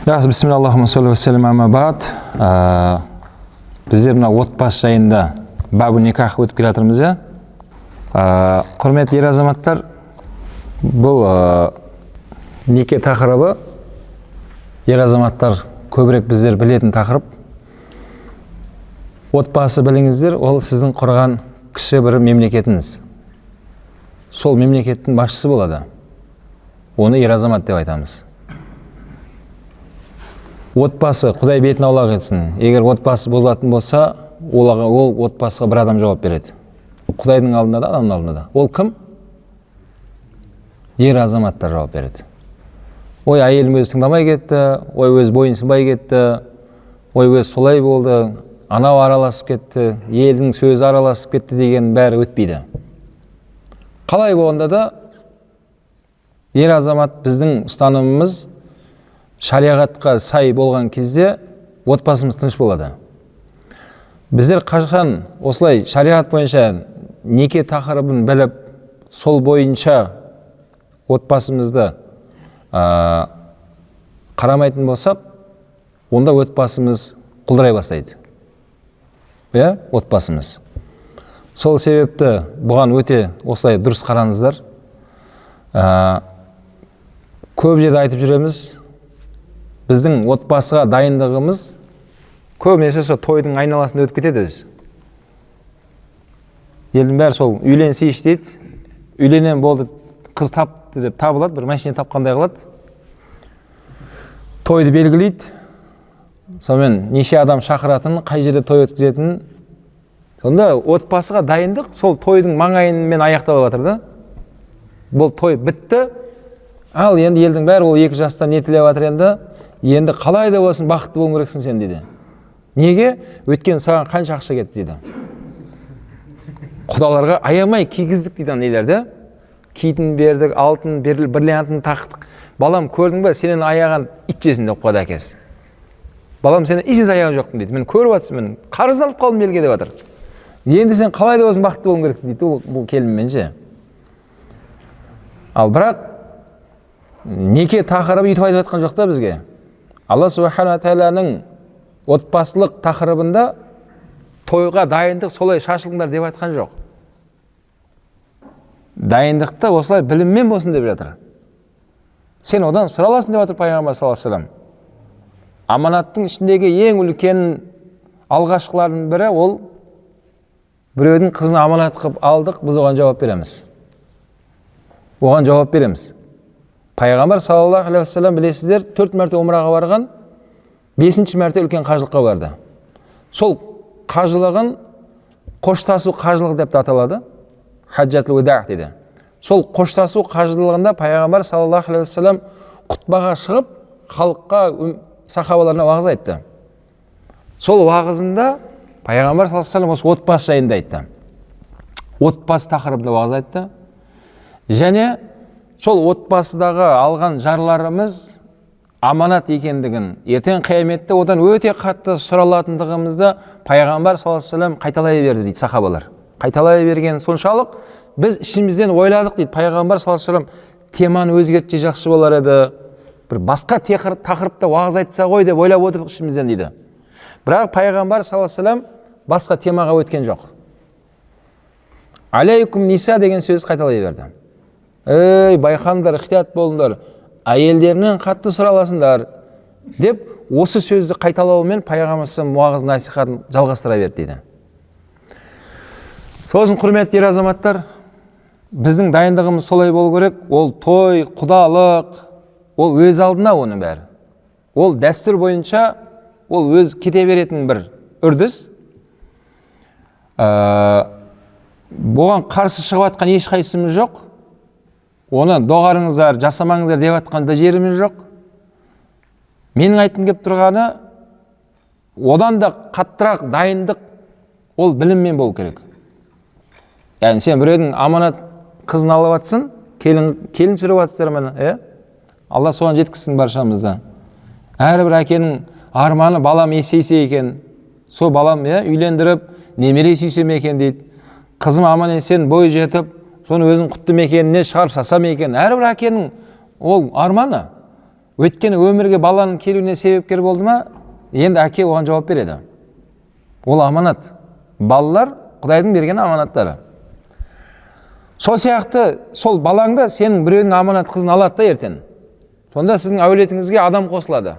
Жақсы, бисмилля, аллахумма салли уа саллим, амма бa'д. Біздер мына отбасы жайында бабу никах өтіп келе жатырмыз, иә. Құрметті ер азаматтар, бұл неке тақырыбы ер азаматтар көбірек біздер білетін тақырып. Отбасы, біліңіздер, ол сіздің құрған кіші бір мемлекетіңіз. Сол мемлекеттің басшысы болады. Оны ер азамат деп айтамыз. Отбасы, Құдай бетін аулақ етсін. Егер отбасы бұзылатын болса, ол отбасыға бір адам жауап береді. Құдайдың алдында да, адамның алдында да. Ол кім? Ер азаматтар жауап береді. Ой, әйелім өзі тыңдамай кетті, ой, өзі бойынсынбай кетті, ой, өзі солай болды, анау араласып кетті, елдің сөзі араласып кетті деген бәрі өтпейді. Қалай болғанда да ер азамат, біздің ұстанымымыз шариғатқа сай болған кезде отбасымыз тыныш болады. Біздер қашан осылай шариғат бойынша неке тақырыбын біліп, сол бойынша отбасымызды қарамайтын болсақ, онда отбасымыз құлдырай бастайды. Иә, отбасымыз. Сол себепті бұған өте осылай дұрыс қараңыздар. Көп жерде айтып жүреміз, біздің отбасыға дайындығымыз көбінесе сол тойдың айналасында өтіп кетеді өзі. Елдің бәрі сол үйленсейші дейді, үйленем болды, қыз тапты деп табылады, бір машина тапқандай қылады. Тойды белгілейді, сонымен неше адам шақыратынын, қай жерде той өткізетінін. Сонда отбасыға дайындық сол тойдың маңайымен аяқталып жатыр да. Бұл той бітті, ал енді елдің бәрі ол екі жастан не тілеп жатыр енді? Енді қалай да болсын бақытты болуың керексің сен дейді. Неге? Өйткені саған қанша ақша кетті дейді. Құдаларға аямай кигіздік дейді нелерді. Киітін бердік, алтын, бриллиантын тақтық. Балам, көрдің бе, сенен аяған ит жесін деп қойды әкесі. Балам, сенен ешнәрсе аяған жоқпын дейді. Мен көріп жатырсың, мен қарызданып қалдым елге деп жатыр. Енді сен қалай да болсын бақытты болуың керексің дейді ол бұл келінмен ше. Ал бірақ неке тақырыбы өйтіп айтып жатқан жоқ та бізге. Алла субхана тағаланың отбасылық тақырыбында тойға дайындық солай шашылыңдар деп айтқан жоқ. Дайындықты осылай біліммен болсын деп жатыр. Сен одан сұраласың деп жатыр пайғамбар саллаллаху алейхи вассалам. Аманаттың ішіндегі ең үлкен алғашқылардың бірі ол біреудің қызын аманат қылып алдық, біз оған жауап береміз. Оған жауап береміз. Пайғамбар саллаллаху алейхи вассалам, білесіздер, 4 мәрте умраға барған, 5-ші мәрте үлкен қажылыққа барды. Сол қажылығын қоштасу қажылығы деп те аталады. Хаджатул уда дейді. Сол қоштасу қажылығында пайғамбар саллаллаху алейхи вассалам құтбаға шығып, халыққа, сахабаларына уағыз айтты. Сол уағызында пайғамбар саллаллаху алейхи вассалам осы отбасы жайында айтты. Отбасы тақырыбында уағыз айтты. Және сол отбасыдағы алған жарларымыз аманат екендігін, ертең қияметте одан өте қатты сұралатындығымызды пайғамбар саллаллаху алейхи вассалам қайталай берді дейді сахабалар. Қайталай берген соншалық, біз ішімізден ойладық дейді, пайғамбар саллаллаху алейхи вассалам теманы өзгертсе жақсы болар еді, бір басқа тақырыпта уағыз айтса ғой деп ойлап отырдық ішімізден дейді. Бірақ пайғамбар саллаллаху алейхи вассалам басқа темаға өткен жоқ. Алейкум ниса деген сөз қайталай берді. Ей, байқаңдар, ықтият болыңдар, әйелдерінен қатты сұраласыңдар деп осы сөзді қайталаумен пайғамбар уағыз насихатын жалғастыра берді дейді. Сосын, құрметті ер азаматтар, біздің дайындығымыз солай болу керек. Ол той, құдалық, ол өз алдына, оның бәрі. Ол дәстүр бойынша, ол өз кете беретін бір үрдіс. Бұған қарсы шығып жатқан ешқайсымыз жоқ. Оны доғарыңыздар, жасамаңыздар деп жатқан да жеріміз жоқ. Менің айтқым келіп тұрғаны, одан да қаттырақ дайындық ол біліммен болу керек. Яғни сен біреудің аманат қызын алып жатсың, келін түсіріп жатсыздар міне, иә? Алла соған жеткізсін баршамызды. Әрбір әкенің арманы балам есейсе екен, сол балам, иә, үйлендіріп немере сүйсем екен дейді. Қызым аман есен бой жетіп, соны өзінің құтты мекеніне шығарып салсам екен. Әрбір әкенің ол арманы. Өйткені өмірге баланың келуіне себепкер болды ма, енді әке оған жауап береді. Ол аманат. Балалар Құдайдың берген аманаттары. Сол сияқты сол балаңды сенің біреудің аманат қызын алады да ертең. Сонда сіздің әулетіңізге адам қосылады.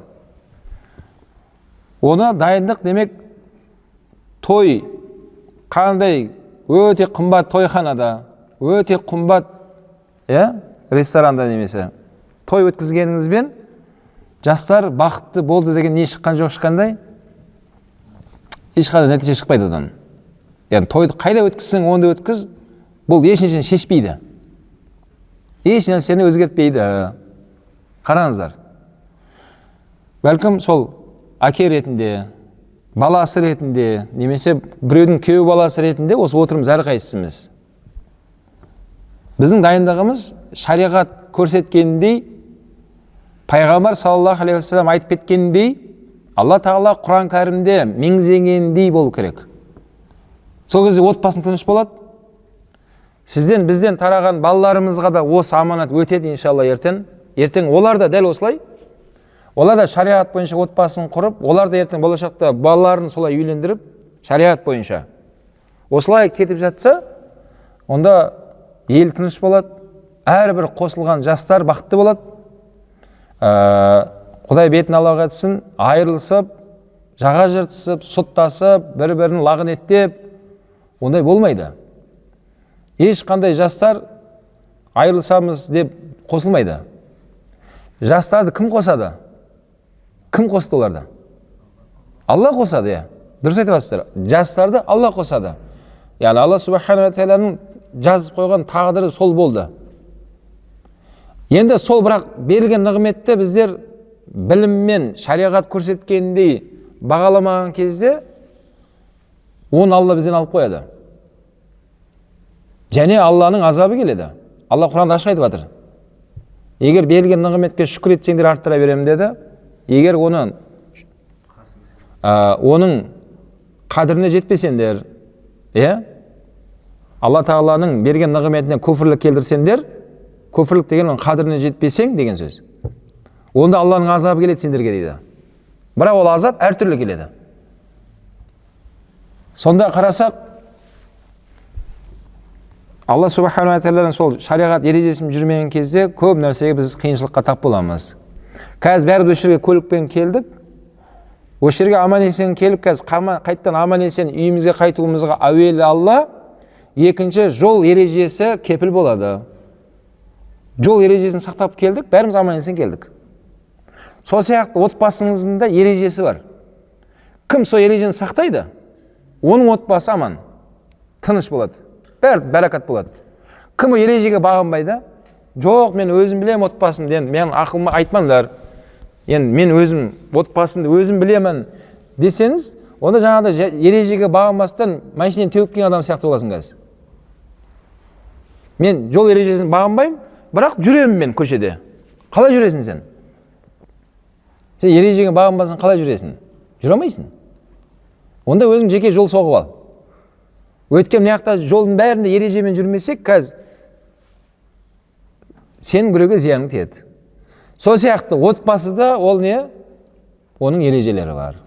Оны дайындық демек, той қандай өте қымбат тойханада, өте қымбат ресторанда немесе той өткізгеніңізбен жастар бақытты болды деген не шыққан жоқ, ешқандай ешқандай нәтиже шықпайды одан. Яғни тойды қайда өткізсең, онда өткіз, бұл еш нәрсені шешпейді, еш нәрсені өзгертпейді. Қараңыздар, бәлкім сол әке ретінде, баласы ретінде, немесе біреудің күйеу баласы ретінде осы отырмыз әрқайсымыз. Біздің дайындығымыз шариғат көрсеткендей, пайғамбар саллаллаху алейхи уассалам айтып кеткендей, Алла тағала Құран кәрімде меңзегендей болу керек. Сол кезде отбасың тыныш болады. Сізден, бізден тараған балаларымызға да осы аманат өтеді иншалла ертең. Ертең олар да дәл осылай, олар да шариғат бойынша отбасын құрып, олар да ертең болашақта балаларын солай үйлендіріп, шариғат бойынша осылай кетіп жатса, онда ел тыныш болады, әрбір қосылған жастар бақытты болады. Құдай бетін аллаға етсін, айырылысып, жаға жыртысып, соттасып, бір-бірін лағынеттеп, ондай болмайды. Ешқандай жастар айырылысамыз деп қосылмайды. Жастарды кім қосады? Кім қосты оларды? Алла қосады, иә. Дұрыс айтып жатсыздар. Жастарды Алла қосады. Яғни Алла субханала тағаланың жазып қойған тағдыры сол болды. Енді сол бірақ берілген нығметті біздер біліммен, шариғат көрсеткендей бағаламаған кезде, оны Алла бізден алып қояды. Және Алланың азабы келеді. Алла Құранда ашық айтып жатыр. Егер берілген нығметке шүкір етсеңдер, арттыра беремін деді. Егер оны оның қадіріне жетпесеңдер, иә, Алла тағаланың берген нығметіне күфірлік келтірсеңдер, күфірлік деген оның қадіріне жетпесең деген сөз. Онда Алланың азабы келеді сендерге дейді. Бірақ ол азап әртүрлі келеді. Сонда қарасақ, Алла субханала тағаланың сол шариғат ережесімен жүрмеген кезде көп нәрсеге біз қиыншылыққа тап боламыз. Қазір бәріміз осы жерге көлікпен келдік. Осы жерге аман есен келіп, қазір қайтадан аман есен үйімізге қайтуымызға әуелі Алла, екінші жол ережесі кепіл болады. Жол ережесін сақтап келдік, бәріміз аман есен келдік. Сол сияқты отбасыңыздың да ережесі бар. Кім сол ережені сақтайды, оның отбасы аман, тыныш болады, бәрі бәракат болады. Кім ережеге бағынбайды, жоқ, мен өзім білемін отбасымды, енді мен ақылыма айтмаңдар, енді мен өзім отбасымды өзім білемін десеңіз, онда жаңағыдай ережеге бағынбастан машинаны теуіп келген адам сияқты боласың қазір. Мен жол ережесін бағынбаймын, бірақ жүремін мен көшеде. Қалай жүресің сен? Сен ережеге бағынбасаң қалай жүресің? Жүре алмайсың. Онда өзің жеке жол соғып ал. Өйткені мына жақта жолдың бәрінде ережемен жүрмесек, қазір сенің біреуге зияның тиеді. Сол сияқты отбасыда ол не? Оның ережелері бар.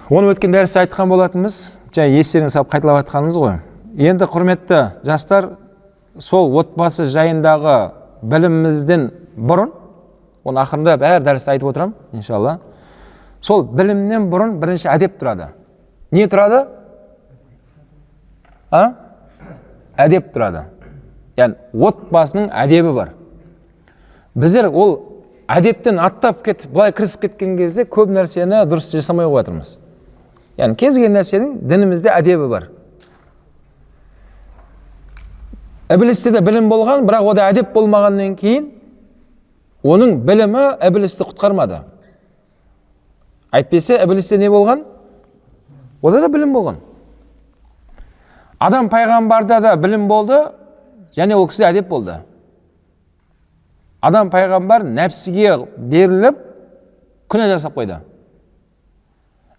Оны өткен дәрісте айтқан болатынбыз, және естеріңізге салып қайталап айтқанымыз ғой. Енді құрметті жастар, сол отбасы жайындағы білімімізден бұрын, оны ақырындап әр дәрісте айтып отырамын, иншалла. Сол білімнен бұрын бірінші әдеп тұрады. Не тұрады? А? Әдеп тұрады. Яғни отбасының әдебі бар. Біздер ол әдептен аттап кетіп, былай кірісіп кеткен кезде көп нәрсені дұрыс жасамай қойып жатырмыз. Яғни кез келген нәрсенің дінімізде әдебі бар. Ібілісте де білім болған, бірақ ода әдеп болмағаннан кейін оның білімі ібілісті құтқармады. Әйтпесе ібілісте не болған? Ода да білім болған. Адам пайғамбарда да білім болды, және ол кісіде әдеп болды. Адам пайғамбар нәпсіге беріліп күнә жасап қойды.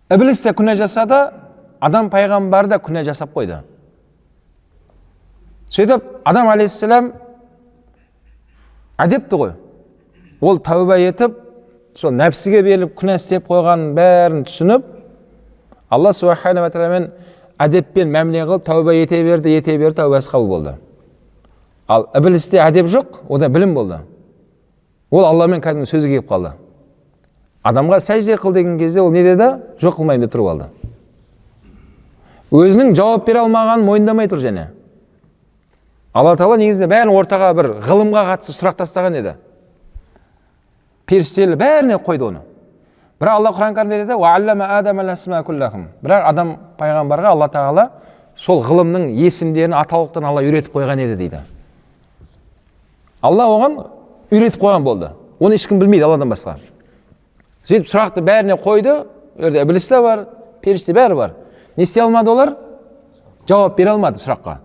Ібіліс те күнә жасады, адам пайғамбар да күнә жасап қойды. Сөйтіп Адам алейхиссалам әдепті ғой. Ол тәуба етіп, сол нәпсіге беріліп күнә істеп қойғанын бәрін түсініп, Алла субханала тағаламен әдеппен мәміле қылып тәуба ете берді, ете берді, тәубасы қабыл болды. Ал ібілісте әдеп жоқ, ода білім болды. Ол Алламен кәдімгі сөзге келіп қалды. Адамға сәжде қыл деген кезде ол не деді? Жоқ, қылмаймын деп тұрып алды. Өзінің жауап бере алмағанын мойындамай тұр және. Алла тағала негізінде бәрін ортаға бір ғылымға қатысты сұрақ тастаған еді. Періштелер бәріне қойды оны. Бірақ Алла Құран кәрімде айтады: Бірақ Адам пайғамбарға Алла тағала сол ғылымның есімдерін, атаулықтарын Алла үйретіп қойған еді дейді. Алла оған үйретіп қойған болды. Оны ешкім білмейді Алладан басқа. Сөйтіп сұрақты бәріне қойды. Ол жерде ібіліс те бар, періште, бәрі бар. Не істей алмады олар? Жауап бере алмады сұраққа.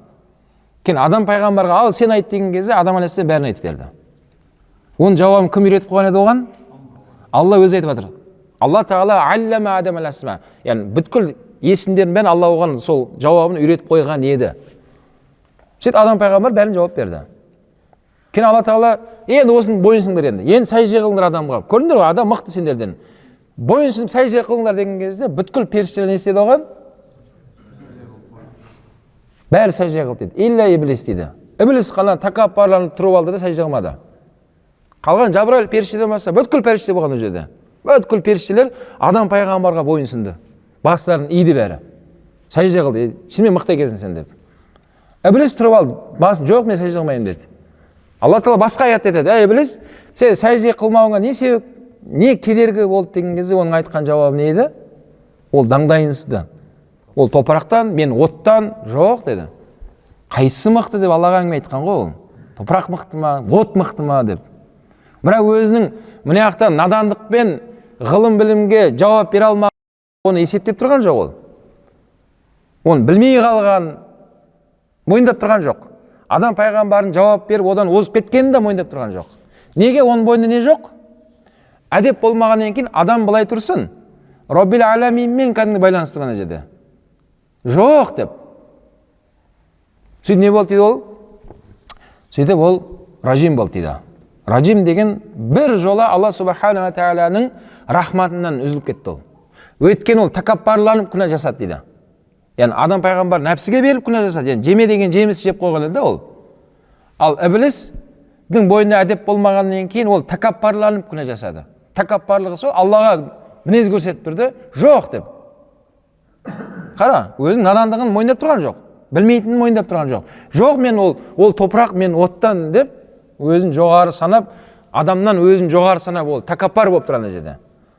Кейін Адам пайғамбарға: «Ал сен айт», – деген кезде Адам алейхисалам бәрін айтып берді. Оның жауабын кім үйретіп қойған еді оған? Алла өзі айтып жатыр. Алла тағала аллама адам әл, яғни бүткіл есімдердің бәрін Алла оған сол жауабын үйретіп қойған еді. Сөйтіп Адам пайғамбар бәрін жауап берді. Кейін Алла тағала: «Енді осыны бойынсыңдар, енді сәжде қылыңдар адамға, көрдіңдер ғой, адам мықты сендерден, бойынсынып сәжде қылыңдар», – деген кезде бүткіл періштелер не істеді оған? Бәрі сәжде қылды дейді. Илля ибіліс дейді. Ібіліс қана тәкаппарланып тұрып алды да, сәжде қылмады. Қалған Жабрайыл періштеден басқа бүткіл періште болған ол жерде. Бүткіл періштелер Адам пайғамбарға бойынсұнды, бастарын иді, бәрі сәжде қылды. «Шынымен мықты екенсің сен», – деп. Ібіліс тұрып алды басын: «Жоқ, мен сәжде қылмаймын», – деді. Алла тағала басқа аятта айтады: «Әй, ібіліс, сен сәжде қылмауыңа не себеп, не кедергі болды?» – деген кезде оның айтқан жауабы не еді? Ол даңдайынсыды: «Ол топырақтан, мен оттан, жоқ», – деді. Қайсысы мықты деп Аллаға әңгіме айтқан ғой ол: топырақ мықты ма, от мықты ма деп. Бірақ өзінің мына жақта надандықпен ғылым білімге жауап бере алмаған, оны есептеп тұрған жоқ. Ол оны білмей қалған, мойындап тұрған жоқ. Адам пайғамбарын жауап беріп, одан озып кеткенін де мойындап тұрған жоқ. Неге? Оның бойында не жоқ? Әдеп болмағаннан кейін адам былай тұрсын, Роббил аламинмен кәдімгі байланыс тұр ана жерде жоқ деп. Сөйтіп не болды дейді ол? Сөйтіп ол ражим болды дейді. Ражим деген бір жола Алла субханала тағаланың рахматынан үзіліп кетті ол. Өйткені ол тәкаппарланып күнә жасады дейді. Яғни Адам пайғамбар нәпсіге беріліп күнә жасады, яғни жеме деген жеміс жеп қойған еді ол. Ал ібілістің бойында әдеп болмағаннан кейін ол тәкаппарланып күнә жасады. Тәкаппарлығы сол, Аллаға мінез көрсетіп тұрды, жоқ деп. Қара, өзінің надандығын мойындап тұрған жоқ, білмейтінін мойындап тұрған жоқ. Жоқ, мен ол топырақ, мен оттан деп өзін жоғары санап, адамнан өзін жоғары санап, ол тәкаппар болып тұр ана жерде.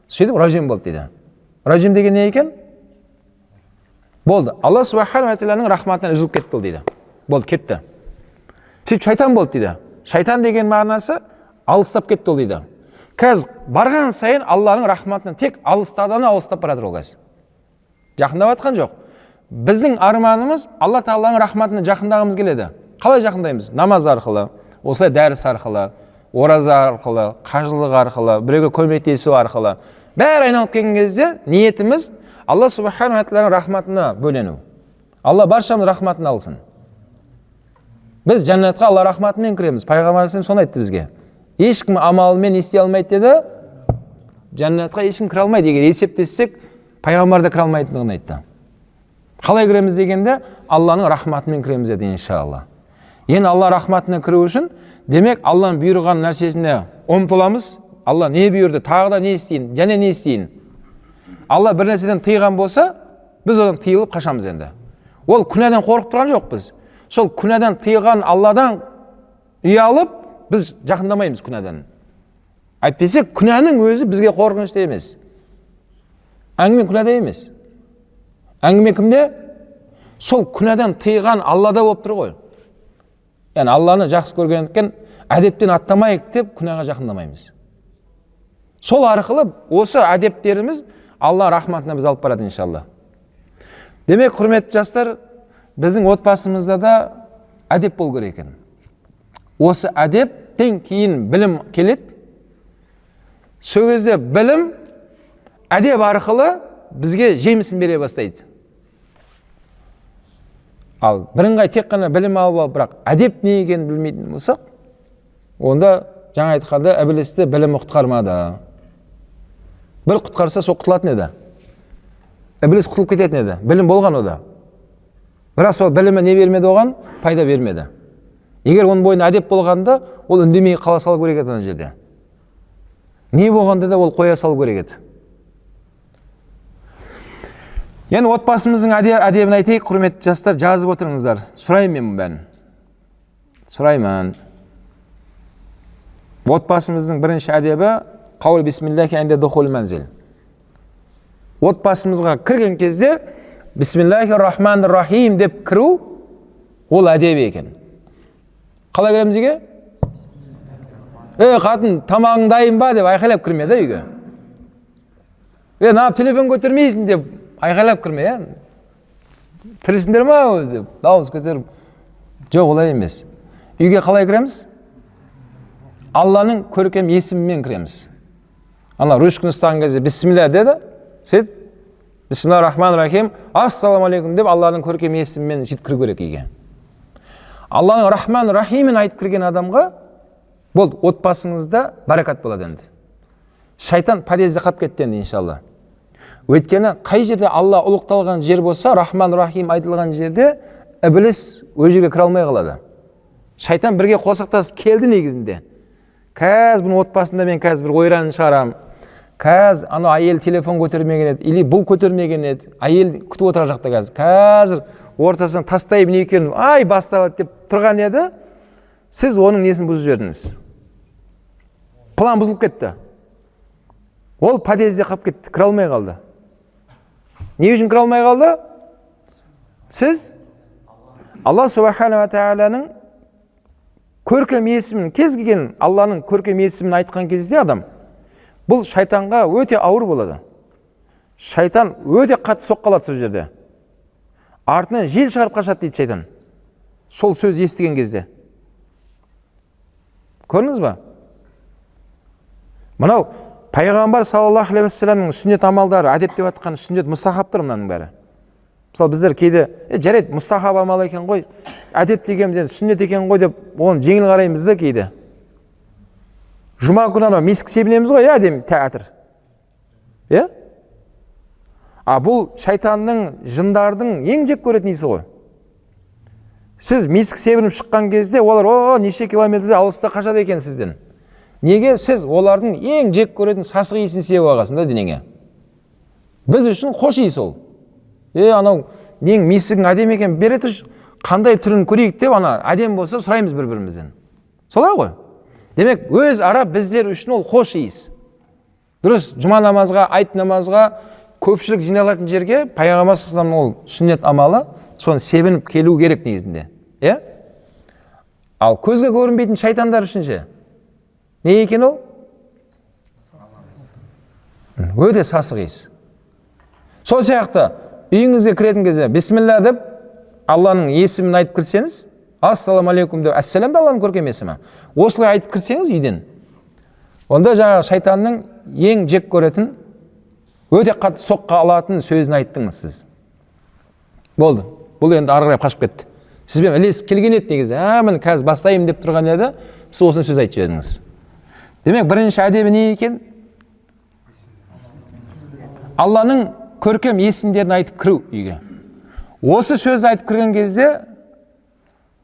Сөйтіп ражим болды дейді. Ражим деген не екен? Болды, Алла субханала тағаланың рахматынан үзіліп кетті ол дейді. Болды, кетті. Сөйтіп шайтан болды дейді. Шайтан деген мағынасы алыстап кетті ол дейді. Қазір барған сайын Алланың рахматынан тек алыстаудан алыстап бара жатыр ол, қазір жақындап жатқан жоқ. Біздің арманымыз – Алла тағаланың рахматына жақындағымыз келеді. Қалай жақындаймыз? Намаз арқылы, осылай дәріс арқылы, ораза арқылы, қажылық арқылы, біреуге көмектесу арқылы. Бәрі айналып келген кезде ниетіміз – Алла субханала тағаланың рахматына бөлену. Алла баршамыз рахматын алсын. Біз жәннатқа Алла рахматымен кіреміз. Пайғамбар алейхиссалам соны айтты бізге: ешкім амалымен не істей алмайды деді? Жәннатқа ешкім кіре алмайды. Егер есептессек, пайғамбар да кіре алмайтындығын айтты. Қалай кіреміз дегенде, Алланың рахматымен кіреміз деді, иншалла. Енді Алла рахматына кіру үшін, демек, Алланың бұйырған нәрсесіне ұмтыламыз. Алла не бұйырды, тағы да не істейін және не істейін? Алла бір нәрседен тыйған болса, біз одан тыйылып қашамыз. Енді ол күнәдан қорқып тұрған жоқпыз, сол күнәдан тыйған Алладан ұялып, біз жақындамаймыз күнәдан. Әйтпесе күнәнің өзі бізге қорқынышты емес. Әңгіме күнәда емес, әңгіме кімде? Сол күнәдан тыйған Аллада болып тұр ғой. Яғни Алланы жақсы көргендіктен әдептен аттамайық деп күнәға жақындамаймыз. Сол арқылы осы әдептеріміз Алла рахматына біз алып барады, иншалла. Демек, құрметті жастар, біздің отбасымызда да әдеп болу керек екен. Осы әдептен кейін білім келеді. Сол кезде білім әдеп арқылы бізге жемісін бере бастайды. Ал бірыңғай тек қана білім алып алып, бірақ әдеп не екенін білмейтін болсақ, онда жаңа айтқанда, ібілісті білімі құтқармады. Бір құтқарса, сол құтылатын еді. Ібіліс құтылып кететін еді. Білім болған ода. Бірақ сол білімі не бермеді оған? Пайда бермеді. Егер оның бойында әдеп болғанда, ол үндемей қала салу керек еді ана жерде. Не болғанда да ол қоя салу керек еді. Енді отбасымыздың әдебін айтайық, құрметті жастар, жазып отырыңыздар. Сұраймын мен бәрін. Сұраймын. Отбасымыздың бірінші әдебі қаул бисмиллахи инда духул манзил. Отбасымызға кірген кезде бисмиллахи рахмани рахим деп кіру ол әдеп екен. Қалай кіреміз үйге? Ей, қатын, тамағың дайын ба деп айқайлап кірме да үйге. Ей, неғып телефон көтермейсің деп айқайлап кірме, иә? Тірісіңдер ма өзі деп дауыс көтеріп. Жоқ, олай емес. Үйге қалай кіреміз? Алланың көркем есімімен кіреміз. Ана ручканы ұстаған кезде бисмилля деді, сөйтіп бисмилля рахман рахим, ассалаумағалейкум деп Алланың көркем есімімен сөйтіп кіру керек үйге. Алланың рахман рахимін айтып кірген адамға болды, отбасыңызда баракат болады енді. Шайтан подъезде қалып кетті енді иншалла. Өйткені қай жерде Алла ұлықталған жер болса, рахман рахим айтылған жерде ібіліс ол жерге кіре алмай қалады. Шайтан бірге қосақтасып келді негізінде. Қазір бұның отбасында мен қазір бір ойранын шығарамын. Қазір анау әйел телефон көтермеген еді, или бұл көтермеген еді, әйел күтіп отырар жақта қазір. Қазір ортасынан тастаймын не екенін, ай басталады деп тұрған еді. Сіз оның несін бұзып жібердіңіз. План бұзылып кетті. Ол подъезде қалып кетті, кіре алмай қалды. Не үшін кіре алмай қалды? Сіз Алла субханала тағаланың көркем есімін, кез келген Алланың көркем есімін айтқан кезде адам, бұл шайтанға өте ауыр болады. Шайтан өте қатты соққы алады сол жерде. Артынан жел шығарып қашады дейді шайтан. Сол сөз естіген кезде. Көрдіңіз ба? Мынау пайғамбар саллаллаху алейхи уассаламның сүннет амалдары, әдеп деп жатқан сүннет мұстахаптыр мынаның бәрі. Мысалы біздер кейде, жарайды, мұстахаб амал екен ғой, әдеп дегеніміз енді сүннет екен ғой деп оны жеңіл қараймыз да кейде. Жұма күні анау месік себінеміз ғой, иә, әдемі театр. Иә? А бұл шайтанның, жындардың ең жек көретін иісі ғой. Сіз месік себініп шыққан кезде олар о неше километрде алыста қашады екен сізден. Неге? Сіз олардың ең жек көретін сасық иісін себіп алғансың да денеңе. Біз үшін хош иіс ол. Анау нең месігің әдемі екен, бере тұршы, қандай түрін көрейік деп ана әдемі болса сұраймыз бір-бірімізден. Солай ғой. Демек, өз ара біздер үшін ол хош иіс. Дұрыс, жұма намазға, айт намазға көпшілік жиналатын жерге пайғамбар саллаллаху алейхи вассалам ол сүннет амалы, соны себініп келу керек негізінде. Иә? Ал көзге көрінбейтін шайтандар үшін ше? Не екен ол? Өте сасық иіс. Сол сияқты үйіңізге кіретін кезде бисмилля деп Алланың есімін айтып кірсеңіз, ассалаумағалейкум деп, әссалам да Алланың көркем есімі. Осылай айтып кірсеңіз үйден, онда жаңағы шайтанның ең жек көретін, өте қатты соққы алатын сөзін айттыңыз сіз. Болды. Бұл енді ары қарай қашып кетті. Сізбен ілесіп келген еді негізі. Міне қазір бастаймын деп тұрған еді, сіз осыны сөз айтып жібердіңіз. Демек, бірінші әдебі не екен? Алланың көркем есімдерін айтып кіру үйге. Осы сөзді айтып кірген кезде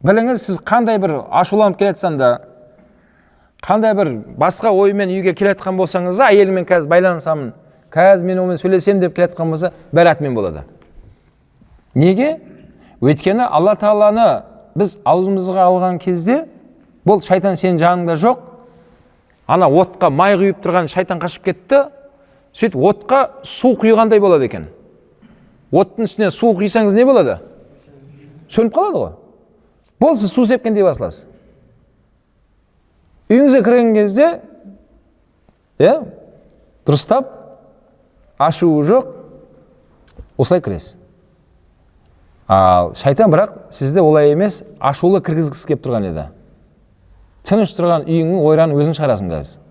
біліңіз, сіз қандай бір ашуланып келе жатсаң да, қандай бір басқа оймен үйге келе жатқан болсаңыз да, әйеліммен қазір байланысамын, қазір мен онымен сөйлесемін деп келе жатқан болса, бәрі атымен болады. Неге? Өйткені Алла Тағаланы біз аузымызға алған кезде, бұл шайтан сенің жаныңда жоқ, ана отқа май құйып тұрған шайтан қашып кетті, сөйтіп отқа су құйғандай болады екен. Оттың үстіне су құйсаңыз не болады? Сөніп қалады ғой. Болды, сіз су сепкендей басыласыз. Үйіңізге кірген кезде, иә, дұрыстап, ашуы жоқ, осылай кіресіз. Ал шайтан бірақ сізді олай емес, ашулы кіргізгісі келіп тұрған еді. Тыныш тұрған үйіңнің ойранын өзің шығарасың қазір.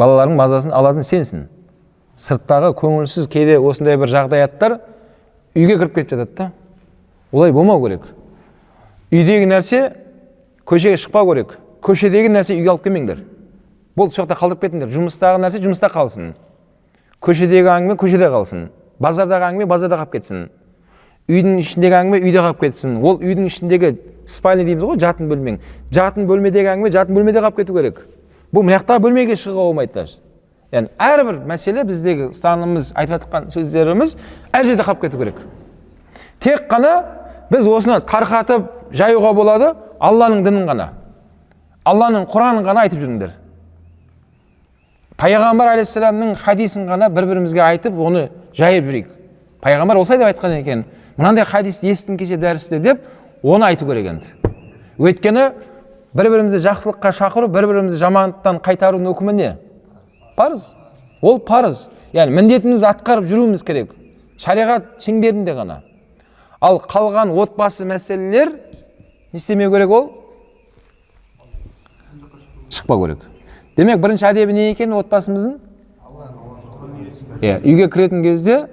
Балалардың мазасын алатын сенсің. Сырттағы көңілсіз кейде осындай бір жағдаяттар үйге кіріп кетіп жатады да. Олай болмау керек. Үйдегі нәрсе көшеге шықпау керек. Көшедегі нәрсе үйге алып келмеңдер. Болды, сол жақта қалдырып кетіңдер. Жұмыстағы нәрсе жұмыста қалсын. Көшедегі әңгіме көшеде қалсын. Базардағы әңгіме базарда қалып кетсін. Үйдің ішіндегі әңгіме үйде қалып кетсін. Ол үйдің ішіндегі спальня дейміз ғой, жатын бөлмең. Жатын бөлмедегі әңгіме жатын бөлмеде қалып кету керек. Бұл мына жақтағы бөлмеге шығуға болмайды даже. Яғни әрбір мәселе біздегі ұстанымымыз, айтып жатқан сөздеріміз әр жерде қалып кету керек. Тек қана біз осыны тарқатып жаюға болады Алланың дінін ғана. Алланың Құранын ғана айтып жүріңдер. Пайғамбар алейхиссаламның хадисін ғана бір-бірімізге айтып, оны жайып жүрейік. Пайғамбар осылай деп айтқан екен. Мынандай хадис естің кеше дәрісте деп, оны айту керек енді. Өйткені бір-бірімізді жақсылыққа шақыру, бір-бірімізді жамандықтан қайтарудың үкімі не? Парыз. Ол парыз. Яғни міндетімізді атқарып жүруіміз керек. Шариғат шеңберінде ғана. Ал қалған отбасы мәселелер не істемеу керек ол? Шықпау керек. Демек, бірінші әдебі не екен отбасымыздың? Иә, үйге кіретін кезде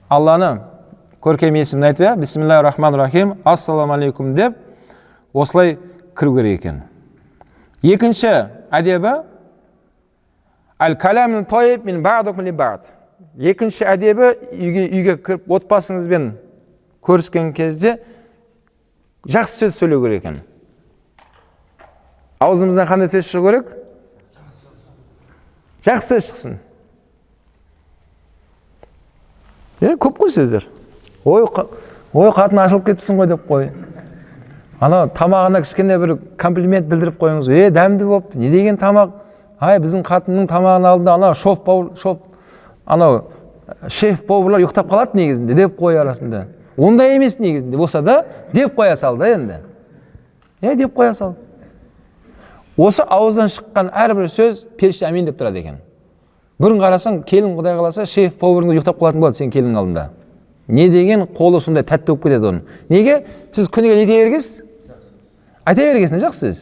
Алланы көркем есімін айтып, иә, бисмиллахи рахмани рахим, ассалаумағалейкум деп осылай кіру керек екен. Екінші әдебі әл-калам тайиб мин бa'дукум ли бa'д. Екінші әдебі үйге кіріп отбасыңызбен көріскен кезде жақсы сөз сөйлеу керек екен. Аузымыздан қандай сөз шығу керек? Жақсы сөз шықсын. Көп қой сөздер. Ой, ой, қатын ашылып кетіпсің ғой деп қой. Ана тамағына кішкене бір комплимент білдіріп қойыңыз. Дәмді болыпты. Не деген тамақ? Ай, біздің қатынның тамағының алдында ана анау шеф поварлар ұйықтап қалады негізінде деп қой арасында. Ондай емес негізінде болса да деп қоя сал да енді. Деп қоя сал. Осы ауыздан шыққан әрбір сөз періште әмин деп тұрады екен. Бұрын қарасаң, келін Құдай қаласа, шеф поварың ұйықтап қалатын болады сен келіннің алдында. Не деген қолы сондай тәтті болып кетеді оның. Неге? Сіз күніге не дей бергенсіз? Айта бергенсіз жақсы сөз.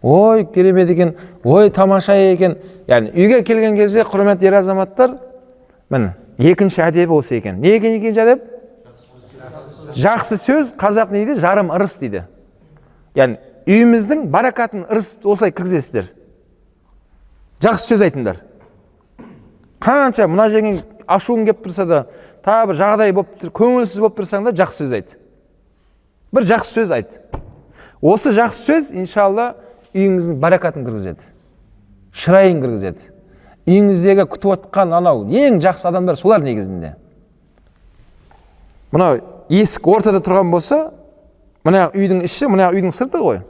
Ой, керемет екен, ой, тамаша екен. Яғни үйге келген кезде, құрметті ер азаматтар, міне, екінші әдебі осы екен. Не екен екінші әдеп? Жақсы сөз, қазақ не дейді? Жарым ырыс дейді. Яғни үйіміздің баракатын ырыс осылай кіргізесіздер. Жақсы сөз айтыңдар. Қанша мына жеріңнен ашуың келіп тұрса да, тағы бір жағдай болып тұр, көңілсіз болып тұрсаң да жақсы сөз айт. Бір жақсы сөз айт. Осы жақсы сөз, иншалла, үйіңіздің баракатын кіргізеді. Шырайын кіргізеді. Үйіңіздегі күтіп отқан анау ең жақсы адамдар солар негізінде. Мынау есік ортада тұрған болса, мына үйдің іші, мына үйдің сырты ғой.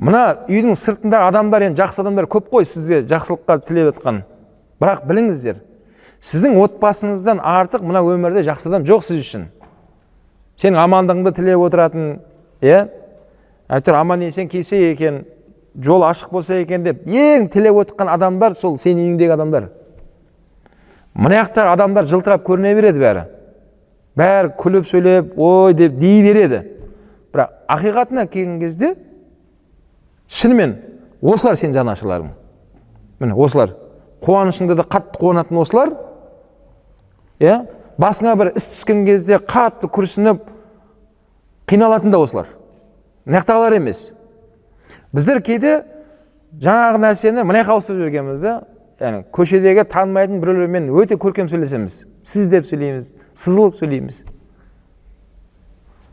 Мына үйдің сыртында адамдар, енді жақсы адамдар көп қой сізге жақсылыққа тілеп жатқан. Бірақ біліңіздер, сіздің отбасыңыздан артық мына өмірде жақсы адам жоқ сіз үшін. Сенің амандығыңды тілеп отыратын, иә? Әйтеуір аман есен келсе екен, жол ашық болса екен деп ең тілеп отырған адамдар сол сенің үйіңдегі адамдар. Мына жақтағы адамдар жылтырап көріне береді бәрі. Бәрі күліп сөйлеп, ой деп дей береді. Бірақ ақиқатына келген кезде шынымен осылар сенің жанашырларың. Міне осылар. Қуанышыңда да қатты қуанатын осылар. Иә? Басыңа бір іс түскен кезде қатты күрсініп қиналатын да осылар. Мына жақтағылар емес. Біздер кейде жаңағы нәрсені мына жаққа ауыстырып жібергенбіз да. Яғни көшедегі танымайтын біреулермен өте көркем сөйлесеміз. Сіз деп сөйлейміз, сызылып сөйлейміз.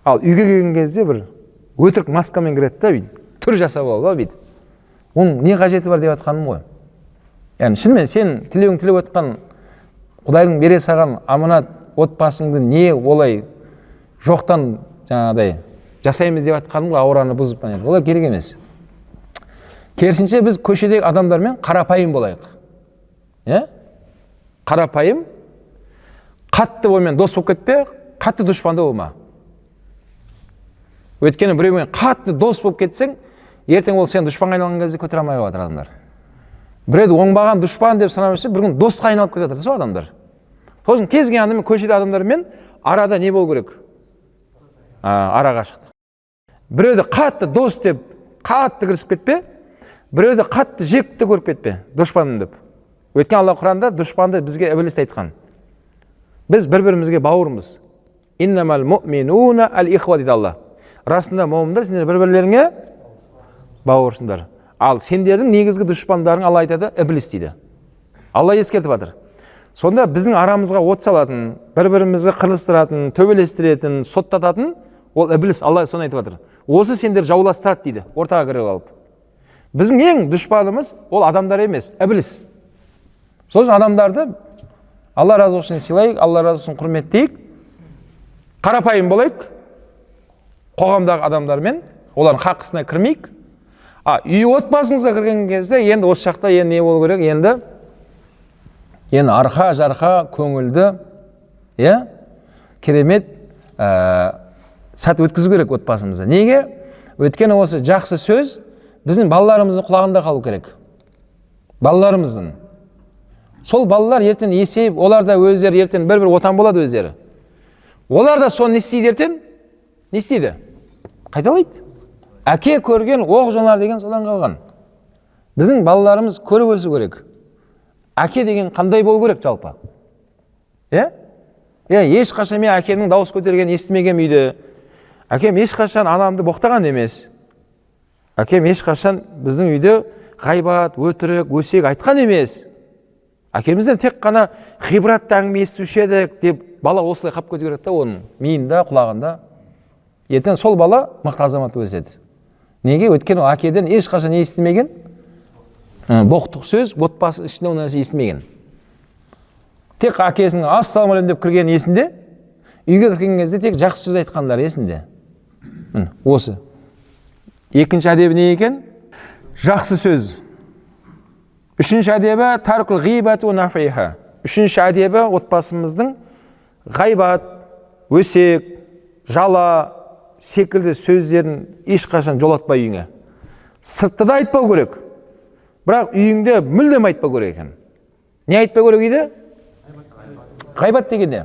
Ал үйге келген кезде бір өтірік маскамен кіреді да, бүйтіп түр жасап алып, бүйтіп. Оның не қажеті бар деп жатқаным ғой. Яғни шынымен сен тілеуің тілеп отқан Құдайдың бере саған аманат отбасыңды не олай жоқтан жаңағыдай жасаймыз деп жатқаным ғой, аураны бұзып, олай керек емес. Керісінше біз көшедегі адамдармен қарапайым болайық. Иә? Қарапайым, қатты онымен дос болып кетпе, қатты дұшпан да болма. Өйткені біреумен қатты дос болып кетсең, ертең ол сен дұшпанға айналған кезде көтере алмай қалады адамдар. Біреуді оңбаған дұшпан деп санап жүрсе, бір күн досқа айналып кетіп жатыр сол адамдар. Сол үшін кез келген адаммен, көшеде адамдармен арада не болу керек? Ара қашықтық. Біреуді қатты дос деп қатты кірісіп кетпе, біреуді қатты жек те көріп кетпе, дұшпаным деп. Өйткені Алла Құранда дұшпанды бізге ібіліс айтқан. Біз бір-бірімізге бауырмыз. Иннамал муъминуна әл-ихва дейді Алла. Расында момындар сендер бір-бірлеріңе Бауырсыңдар. Ал сендердің негізгі дұшпандарың, Алла айтады, ібіліс дейді. Алла ескертіп жатыр. Сонда біздің арамызға от салатын, бір-бірімізді қырылыстыратын, төбелестіретін, соттататын ол ібіліс. Алла соны айтып жатыр. Осы сендер жауластырады дейді, ортаға кіріп алып. Біздің ең дұшпанымыз ол адамдар емес, ібіліс. Сол үшін адамдарды Алла разы болсын сыйлайық, Алла разы болсын құрметтейік, қарапайым болайық, қоғамдағы адамдармен олардың хақысына кірмейік. А үй отбасыңызға кірген кезде енді осы жақта енді не болу керек? Енді арқа жарқа көңілді, иә, керемет сәт өткізу керек отбасымызда. Неге? Өйткені осы жақсы сөз біздің балаларымыздың құлағында қалу керек. Балаларымыздың. Сол балалар ертең есейіп, олар да өздері ертең бір-бір отан болады өздері. Олар да соны не істейді ертең? Не істейді? Қайталайды. Әке көрген оқ жонар деген содан қалған. Біздің балаларымыз көріп өсу керек. Әке деген қандай болу керек жалпы? Иә? Иә, ешқашан мен әкемнің дауыс көтергенін естімегенмін үйде. Әкем ешқашан анамды боқтаған емес. Әкем ешқашан біздің үйде ғайбат, өтірік, өсек айтқан емес. Әкемізден тек қана ғибратты әңгіме естуші едік деп бала осылай қалып кету керек та оның миында, құлағында. Ертең сол бала мықты азамат өседі. Неге? Өйткені ол әкеден ешқашан естімеген боқтық сөз, отбасы ішінде ол нәрсе естімеген. Тек әкесінің ассалаумағалейкум деп кіргені есінде, үйге кірген кезде тек жақсы сөз айтқандары есінде. Міне, осы. Екінші әдебі не екен? Жақсы сөз. Үшінші әдебі таркул ғибат уа нафиха. Үшінші әдебі отбасымыздың ғайбат, өсек, жала секілді сөздерін ешқашан жолатпай үйіңе. Сыртта да айтпау керек. Бірақ үйіңде мүлдем айтпау керек екен. Не айтпау керек үйде? Ғайбат деген не?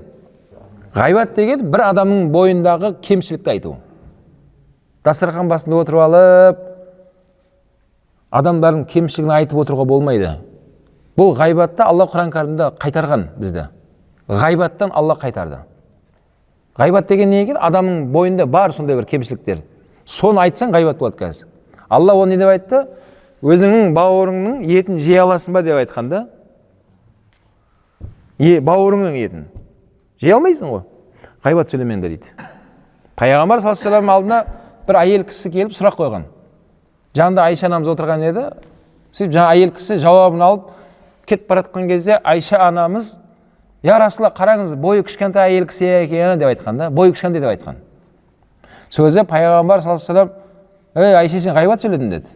Ғайбат деген бір адамның бойындағы кемшілікті айту. Дастархан басында отырып алып, адамдардың кемшілігін айтып отыруға болмайды. Бұл ғайбатты Алла Құран кәрімде қайтарған бізді. Ғайбаттан Алла қайтарды. Ғайбат деген не екен? Адамның бойында бар сондай бір кемшіліктер. Соны айтсаң ғайбат болады қазір. Алла оны не деп айтты? Өзіңнің бауырыңның етін жей аласың ба деп айтқан да. Бауырыңның етін. Жей алмайсың ғой. Ғайбат сөйлемеңдер дейді. Пайғамбар саллаллаху алейхи вассалам алдына бір әйел кісі келіп сұрақ қойған. Жанында Айша анамыз отырған еді. Сөйтіп жаңа әйел кісі жауабын алып кетіп бара жатқан кезде Айша анамыз: «Я Расулалла, қараңыз, бойы кішкентай әйел кісі екен» деп айтқан да, бойы кішкентай деп айтқан. Сол кезде пайғамбар саллаллаху алейхи вассалам: «Ей, Айша, сен ғайбат сөйледің» деді.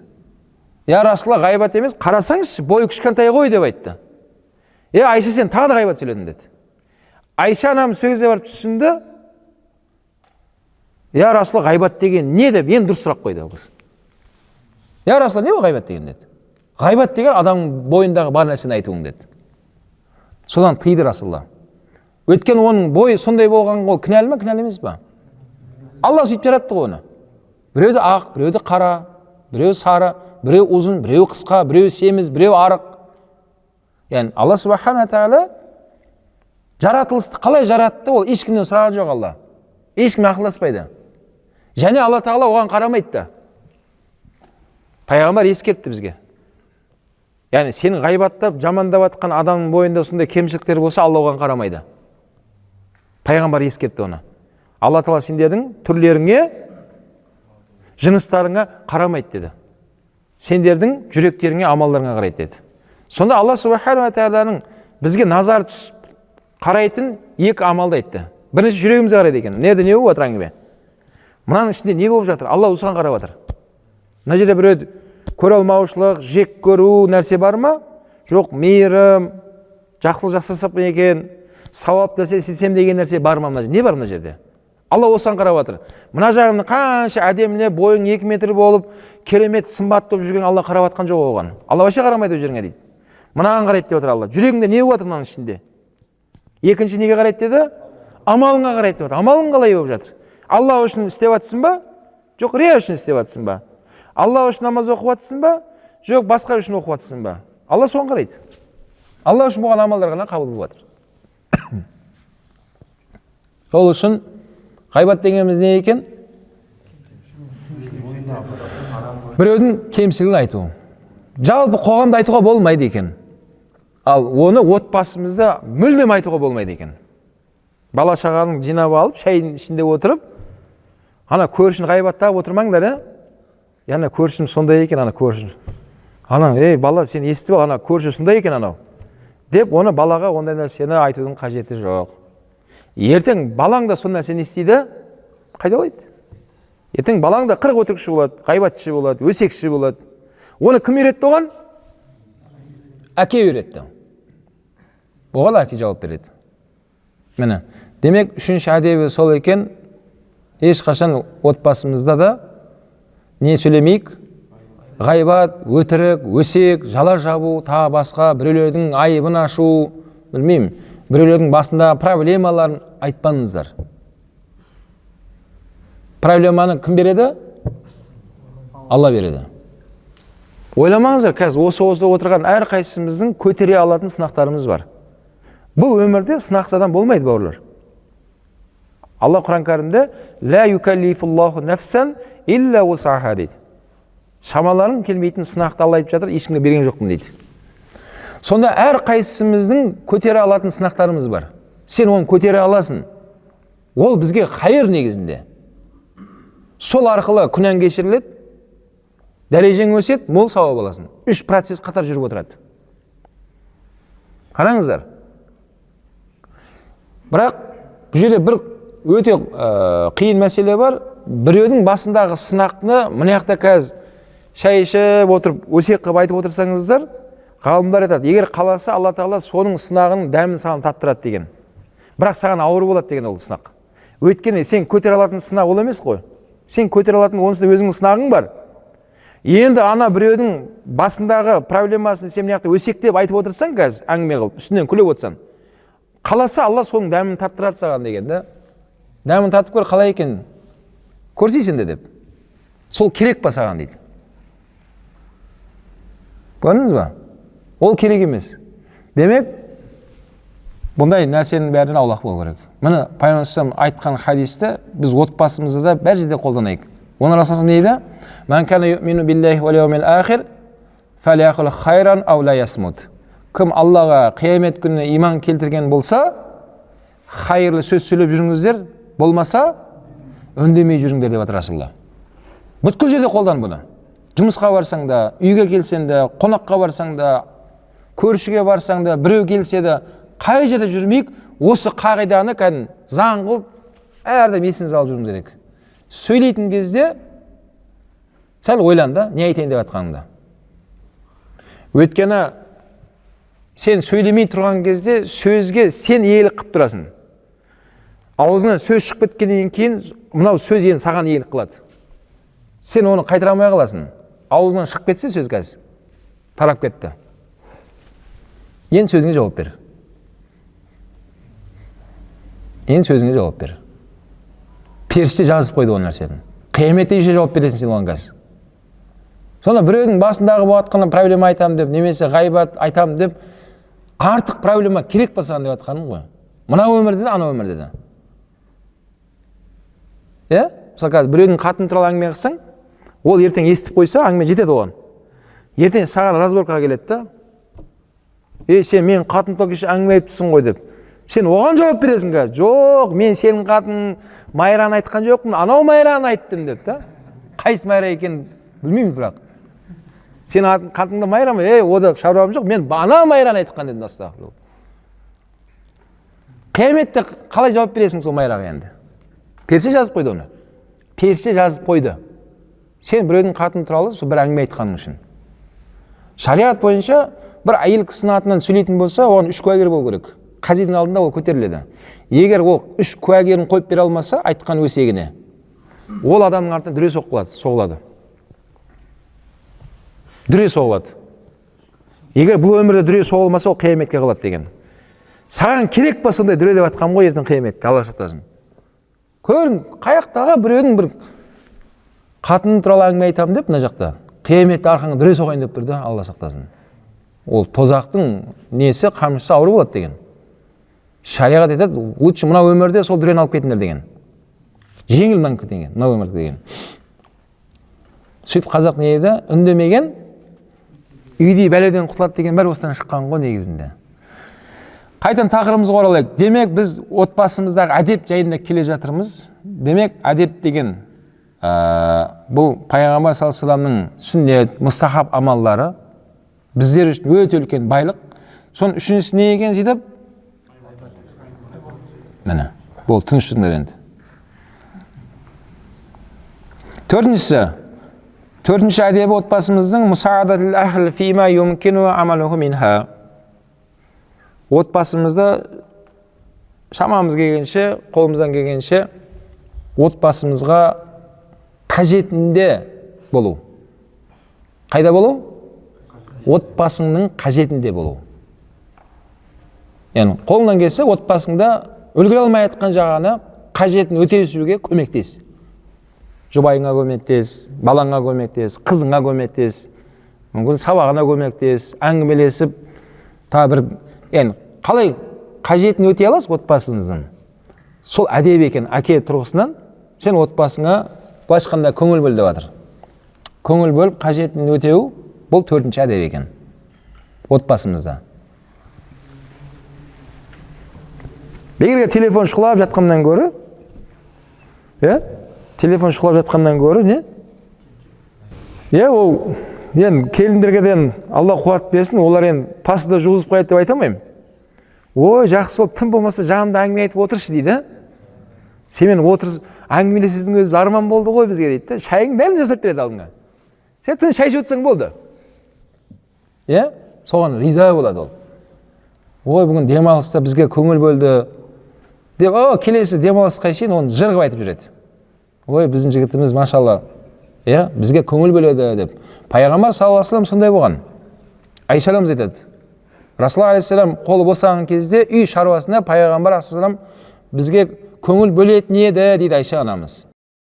«Я Расулалла, ғайбат емес, қарасаңызшы, бойы кішкентай ғой» деп айтты. «Е, Айша, сен тағы да ғайбат сөйледің» деді. Айша анамыз сол кезде барып түсінді. «Я Расулалла, ғайбат деген не?» деп енді дұрыс сұрақ қойды ол кісі. «Я Расулалла, не ол ғайбат деген?» деді. «Ғайбат деген адамның бойындағы бар нәрсені айтуың» деді. Содан тыйды Расулалла. Өйткені оның бойы сондай болған, ол кінәлі ма, кінәлі емес па? Алла сөйтіп жаратты ғой оны. Біреуді ақ, біреуді қара, біреу сары, біреу ұзын, біреу қысқа, біреу семіз, біреу арық. Яғни Алла субхана тағала жаратылысты қалай жаратты, ол ешкімнен сұраған жоқ Алла. Ешкіммен ақылдаспайды. Және Алла тағала оған қарамайды да. Пайғамбар ескертті бізге. Яғни сенің ғайбаттап, жамандап жатқан адамның бойында сондай кемшіліктер болса, Алла оған қарамайды. Пайғамбар ескертті оны. Алла тағала сендердің түрлеріңе, жыныстарыңа қарамайды деді. Сендердің жүректеріңе, амалдарыңа қарайды деді. Сонда Алла субханала тағаланың бізге назар түсіп қарайтын екі амалды айтты. Бірінші, жүрегімізге қарайды екен. Мына жерде не болып жатыр әңгіме? Мынаның ішінде не болып жатыр? Алла осыған қарап жатыр. Мына жерде біреу көре алмаушылық, жек көру нәрсе бар ма? Жоқ, мейірім, жақсылық жасасақ па екен, сауап нәрсе істесем деген нәрсе бар ма мына жерде? Не бар мына жерде? Алла осыған қарап жатыр. Мына жағында қанша әдемілеп, бойың 2 метр болып, керемет сымбатты болып жүрген, Алла қарап жатқан жоқ оған. Алла вообще қарамайды ол жеріңе дейді. Мынаған қарайды деп отыр Алла. Жүрегіңде не болып жатыр мынаның ішінде? Екінші неге қарайды деді? Амалыңа қарайды деп отыр. Амалың қалай болып жатыр? Алла үшін істеп жатсың ба? Жоқ, рия үшін істеп жатсың ба? Алла үшін намаз оқып жатсың ба? Жоқ, басқа үшін оқып жатсың ба? Алла соған қарайды. Алла үшін болған амалдар ғана қабыл болып жатыр. Сол үшін ғайбат дегеніміз не екен? Біреудің кемшілігін айту. Жалпы қоғамда айтуға болмайды екен. Ал оны отбасымызда мүлдем айтуға болмайды екен. Бала шағаны жинап алып, шайдың ішінде отырып, ана көршіні ғайбаттап отырмаңдар, ә? Ана көршім сондай екен, ана көршім. Ана, ей бала, сен естіп ал, ана көрші сондай екен анау. Деп оны балаға ондай нәрсені айтудың қажеті жоқ. Ертең балаң да сол нәрсені естиді, қайталайды. Ертең балаң да 40 өтірікші болады, ғайбатшы болады, өсекші болады. Оны кім үйретті оған? Әке үйретті. Оған әке жауап береді. Міне, демек, үшінші әдебі сол екен, ешқашан отбасымызда да не сөйлемейік? Ғайбат, өтірік, өсек, жала жабу, тағы басқа біреулердің айыбын ашу, білмеймін, біреулердің басында проблемаларын айтпаңыздар. Проблеманы кім береді? Алла береді. Ойламаңыздар, қазір осы отырған әрқайсымыздың көтере алатын сынақтарымыз бар. Бұл өмірде сынақсыз адам болмайды, бауырлар. Алла Құран кәрімде «Ла юкаллифуллаху нафсан илля вусаха» дейді. Шамаларың келмейтін сынақты Алла айтып жатыр, ешкімге берген жоқпын дейді. Сонда әрқайсымыздың көтере алатын сынақтарымыз бар. Сен оны көтере аласың. Ол бізге қайыр негізінде. Сол арқылы күнәң кешіріледі, дәрежең өседі, мол сауап аласың. Үш процесс қатар жүріп отырады. Қараңыздар. Бірақ бұл жерде бір өте қиын мәселе бар. Біреудің басындағы сынақты мына жақта қазір шай ішіп отырып өсек қылып айтып отырсаңыздар, ғалымдар айтады, егер қаласа Алла тағала соның сынағының дәмін саған таттырады деген. Бірақ саған ауыр болады деген ол сынақ. Өйткені сен көтере алатын сынақ ол емес қой. Сен көтере алатын онсыз да өзіңнің сынағың бар. Енді ана біреудің басындағы проблемасын сен мына жақта өсектеп айтып отырсаң, қазір әңгіме қылып, үстінен күліп отырсаң, қаласа Алла соның дәмін таттырады саған деген да. Дәмін татып көр, қалай екен, көрсейсің де деп. Сол керек па саған дейді. Көрдіңіз ба? Ол керек емес. Демек, бұндай нәрсенің бәрінен аулақ болу керек. Міне, пайғамбар айтқан хадисті біз отбасымызда да бәр жерде қолданайық. Оны Расул не дейді? «Ман кана юъмину биллахи уал яумил ахир, фалияқул хайран ау ла ясмут». Кім Аллаға, қиямет күніне иман келтірген болса, хайырлы сөз сөйлеп жүріңіздер, болмаса үндемей жүріңдер деп жатыр Расулалла. Бүткіл жерде қолдан бұны. Жұмысқа барсаң да, үйге келсең де, қонаққа барсаң да, көршіге барсаң да, біреу келсе де, қай жерде жүрмейік, осы қағиданы кәдімгі заң қылып әрдайым есімізге алып жүруіміз керек. Сөйлейтін кезде сәл ойлан да, не айтайын деп жатқаныңды. Өйткені сен сөйлемей тұрған кезде сөзге сен иелік қылып тұрасың. Аузынан сөз шығып кеткеннен кейін мынау сөз енді саған иелік қылады. Сен оны қайтара алмай қаласың. Аузынан шығып кетсе сөз қазір тарап кетті. Енді сөзіңе жауап бер. Енді сөзіңе жауап бер. Періште жазып қойды ол нәрсені. Қияметте еще жауап бересің сен оған қазір. Сонда біреудің басындағы болып жатқан проблема айтамын деп, немесе ғайбат айтамын деп, артық проблема керек па саған деп жатқаным ғой. Мына өмірде де, ана өмірде де. Иә? Мысалы, қазір біреудің қатыны туралы әңгіме қылсаң, ол ертең естіп қойса, әңгіме жетеді оған. Ертең саған разборкаға келеді да. Ей, сен менің қатыным туралы кеше әңгіме айтыпсың ғой деп. Сен оған жауап бересің қазір. Жоқ, мен сенің қатының Майраны айтқан жоқпын, анау Майраны айттым деп та. Қайсы Майра екенін білмеймін бірақ. Сен қатыныңда Майра ма? Ей, ода шаруам жоқ, мен ана Майраны айтқан дедім, астағфирулла. Қияметте қалай жауап бересің сол Майраға енді? Періште жазып қойды оны. Періште жазып қойды. Сен біреудің қатыны туралы сол бір әңгіме айтқаның үшін. Шариғат бойынша бір әйел кісінің атынан сөйлейтін болса, оған үш куәгер болу керек. Қазидің алдында ол көтеріледі. Егер ол үш куәгерін қойып бере алмаса, айтқан өсегіне, ол адамның артынан дүре соғылады. Дүре соғылады. Егер бұл өмірде дүре соғылмаса, ол қияметке қалады деген. Саған керек па сондай дүре деп жатқаным ғой ертең қияметте, Алла сақтасын. Көрің, қаяқтағы біреудің бір қатыны туралы әңгіме айтамын деп мына жақта қияметте арқаңа дүре соғайын деп тұр да, Алла сақтасын. Ол тозақтың несі, қамшысы ауыр болады деген. Шариғат айтады, лучше мына өмірде сол дүрені алып кетіңдер деген. Жеңіл мынанікі деген, мына өмірде деген. Сөйтіп қазақ не еді? Үндемеген үйдей бәледен құтылады деген бәрі осыдан шыққан ғой негізінде. Қайтадан тақырыбымызға оралайық. Демек, біз отбасымыздағы әдеп жайында келе жатырмыз. Демек, әдеп деген бұл пайғамбар саллаллаху алейхи вассаламның сүннет, мұстахаб амалдары біздер үшін өте үлкен байлық. Соның үшіншісі не екен сөйтіп? Міне, болды, тыныш жүріңдер енді. Төртіншісі, төртінші әдебі отбасымыздың мұсаадатул әхл фима юмкину амалуху минха. Отбасымызды шамамыз келгенше, қолымыздан келгенше отбасымызға қажетінде болу. Қайда болу? Отбасыңның қажетінде болу. Яғни қолыңнан келсе отбасыңда үлгере алмай жатқан жағына қажетін өтесуге көмектес. Жұбайыңа көмектес, балаңа көмектес, қызыңа көмектес, мүмкін сабағына көмектес, әңгімелесіп, тағы бір, яғни қалай қажетін өтей аласың отбасыңыздың? Сол әдеп екен, әке тұрғысынан сен отбасыңа былайша айтқанда көңіл бөл деп жатыр. Көңіл бөліп қажетін өтеу бұл төртінші әдеп екен отбасымызда. Бегерге телефон шұқылап жатқаннан гөрі, иә? Телефон шұқылап жатқаннан гөрі не? Иә, ол енді келіндерге де Алла қуат берсін, олар енді пасыда жуғызып қояды деп айта алмаймын. Ой, жақсы болды, тым болмаса жанымда әңгіме айтып отыршы дейді. Сенімен отырып әңгімелесудің өзі арман болды ғой бізге дейді де. Шайың бәрін жасап береді алдыңа. Сен тыныш шай ішіп отырсаң болды. Иә? Соған риза болады ол. Ой, бүгін демалыста бізге көңіл бөлді деп, о, келесі демалысқа шейін оны жыр қылып айтып жүреді. Ой, біздің жігітіміз машалла, иә, бізге көңіл бөледі деп. Пайғамбар саллаллаху алейхи вассалам сондай болған. Айша анамыз айтады. Расулалла алейхиссалам қолы босаған кезде үй шаруасында пайғамбар алейхиссалам бізге көңіл бөлетін еді дейді Айша анамыз.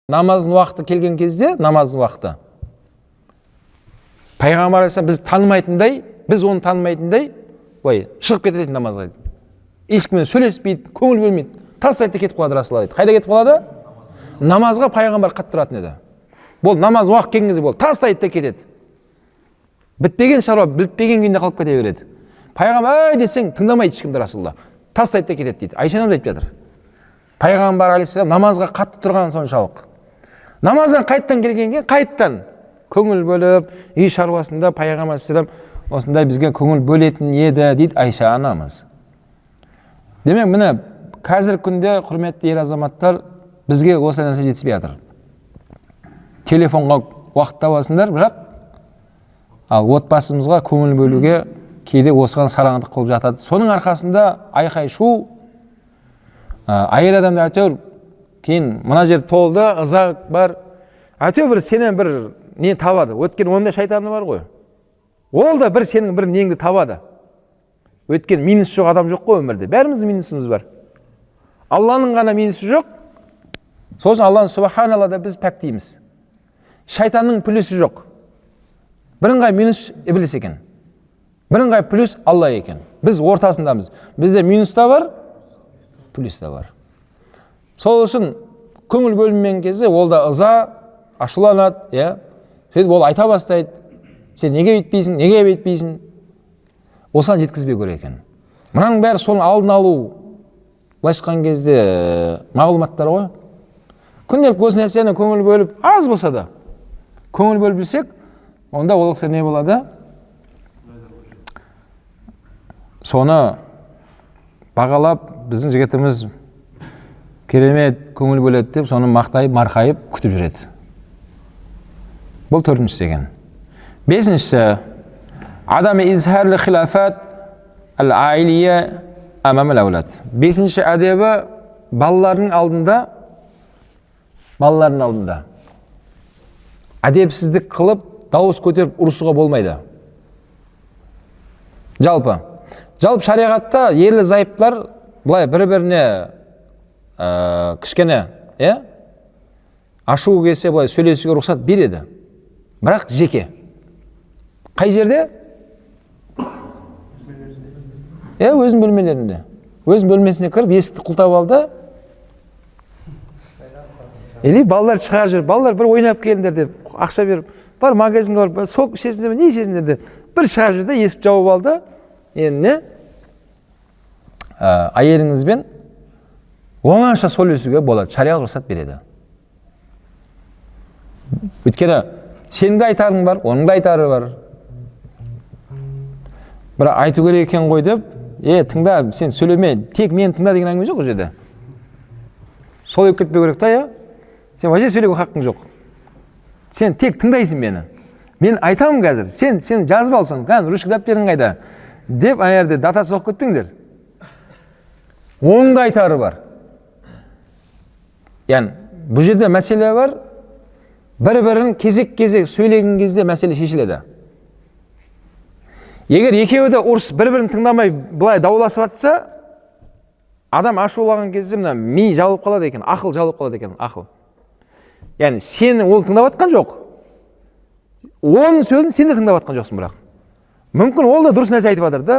Намаздың уақыты келген кезде, намаздың уақыты. Пайғамбар алейхиссалам біз танымайтындай, біз оны танымайтындай, былай шығып кететін намазға. Ешкіммен сөйлеспейді, көңіл бөлмейді. Тастайды да кетіп қалады Расулалла дейді. Қайда кетіп қалады? Намазға пайғамбар қатты тұратын еді. Бол, намаз уақыт келген кезде болды, тастайды да кетеді. Бітпеген шаруа, бітпеген күйінде қалып кете береді. Пайғамбар әй десең тыңдамайды ешкімді Расулалла. Тастайды да кетеді дейді. Айша анамыз айтып жатыр. Пайғамбар алейхиссалам намазға қатты тұрған соншалық. Намаздан қайттан келгеннен кейін қайттан көңіл бөліп, үй шаруасында пайғамбар алейхиссалам осындай бізге көңіл бөлетін еді дейді Айша анамыз. Демек, міне қазіргі күнде құрметті ер азаматтар, бізге осы нәрсе жетіспей жатыр. Телефонға уақыт табасыңдар, бірақ ал отбасымызға көңіл бөлуге кейде осыған сараңдық қылып жатады. Соның арқасында айқай-шу, әйел адамда әйтеуір кейін мына жер толды, ыза бар, әйтеуір бір сенен бір не табады. Өйткені онда шайтаны бар ғой. Ол да бір сенің бір неңді табады. Өйткені минус жоқ адам жоқ қой өмірде. Бәріміздің минусымыз бар. Алланың ғана минусы жоқ. Сосын Алланы субханалла да біз пәктейміз. Шайтанның плюсі жоқ. Бірыңғай минус ібіліс екен. Бірыңғай плюс Алла екен. Біз ортасындамыз. Бізде минус та бар, плюс та бар. Сол үшін көңіл бөлінген кезде ол да ыза, ашуланады, иә. Сөйтіп ол айта бастайды. Сен неге өйтпейсің, неге бүйтпейсің? Осыған жеткізбеу керек екен. Мынаның бәрі соның алдын алу, былайша айтқан кезде мағлұматтар ғой. Күнделікті осы нәрсені көңіл бөліп, аз болса да көңіл бөліп жүрсек, онда ол кісі не болады? Соны бағалап, біздің жігітіміз керемет көңіл бөледі деп, соны мақтайып, марқайып күтіп жүреді. Бұл төртіншісі екен. Бесіншісі, адам изхарлы хилафат әл-аилия амам әл-әулад. Бесінші әдебі балалардың алдында, балалардың алдында әдепсіздік қылып, дауыс көтеріп ұрысуға болмайды. Жалпы шариғатта ерлі зайыптылар былай бір-біріне кішкене, иә, ашуы келсе былай сөйлесуге рұқсат береді. Бірақ жеке. Қай жерде? Иә, өзінің бөлмелерінде. Өзінің бөлмесіне кіріп, есікті құлтап алды. Или балалар шығарып жүр, балалар бір ойнап келіңдер деп ақша беріп, бар магазинге барып, сок ішесіңдер ме, не ішесіңдер деп бір шығарып жіберді, есікті жауып алды. Енді не? Әйеліңізбен оңаша сөйлесуге болады, шариғат рұқсат береді. Өйткені сенің де айтарың бар, оның да айтары бар. Бірақ айту керек екен ғой деп, тыңда, сен сөйлеме, тек мені тыңда деген әңгіме жоқ ол жерде. Солай болып кетпеу керек та, иә? Сен вообще сөйлеуге хақың жоқ. Сен тек тыңдайсың мені. Мен айтамын қазір, сен жазып ал соны, кәне, ручка дәптерің қайда? Деп ана жерде дата соғып кетпеңдер. Оның да айтары бар. Яғни бұл жерде мәселе бар, бір-бірін кезек-кезек сөйлеген кезде мәселе шешіледі. Егер екеуі де ұрыс бір-бірін тыңдамай былай дауласып жатса, адам ашуланған кезде мына ми жабылып қалады екен, ақыл жабылып қалады екен, ақыл. Яғни сені ол тыңдап жатқан жоқ. Оның сөзін сен де тыңдап жатқан жоқсың бірақ. Мүмкін ол да дұрыс нәрсе айтып жатыр да.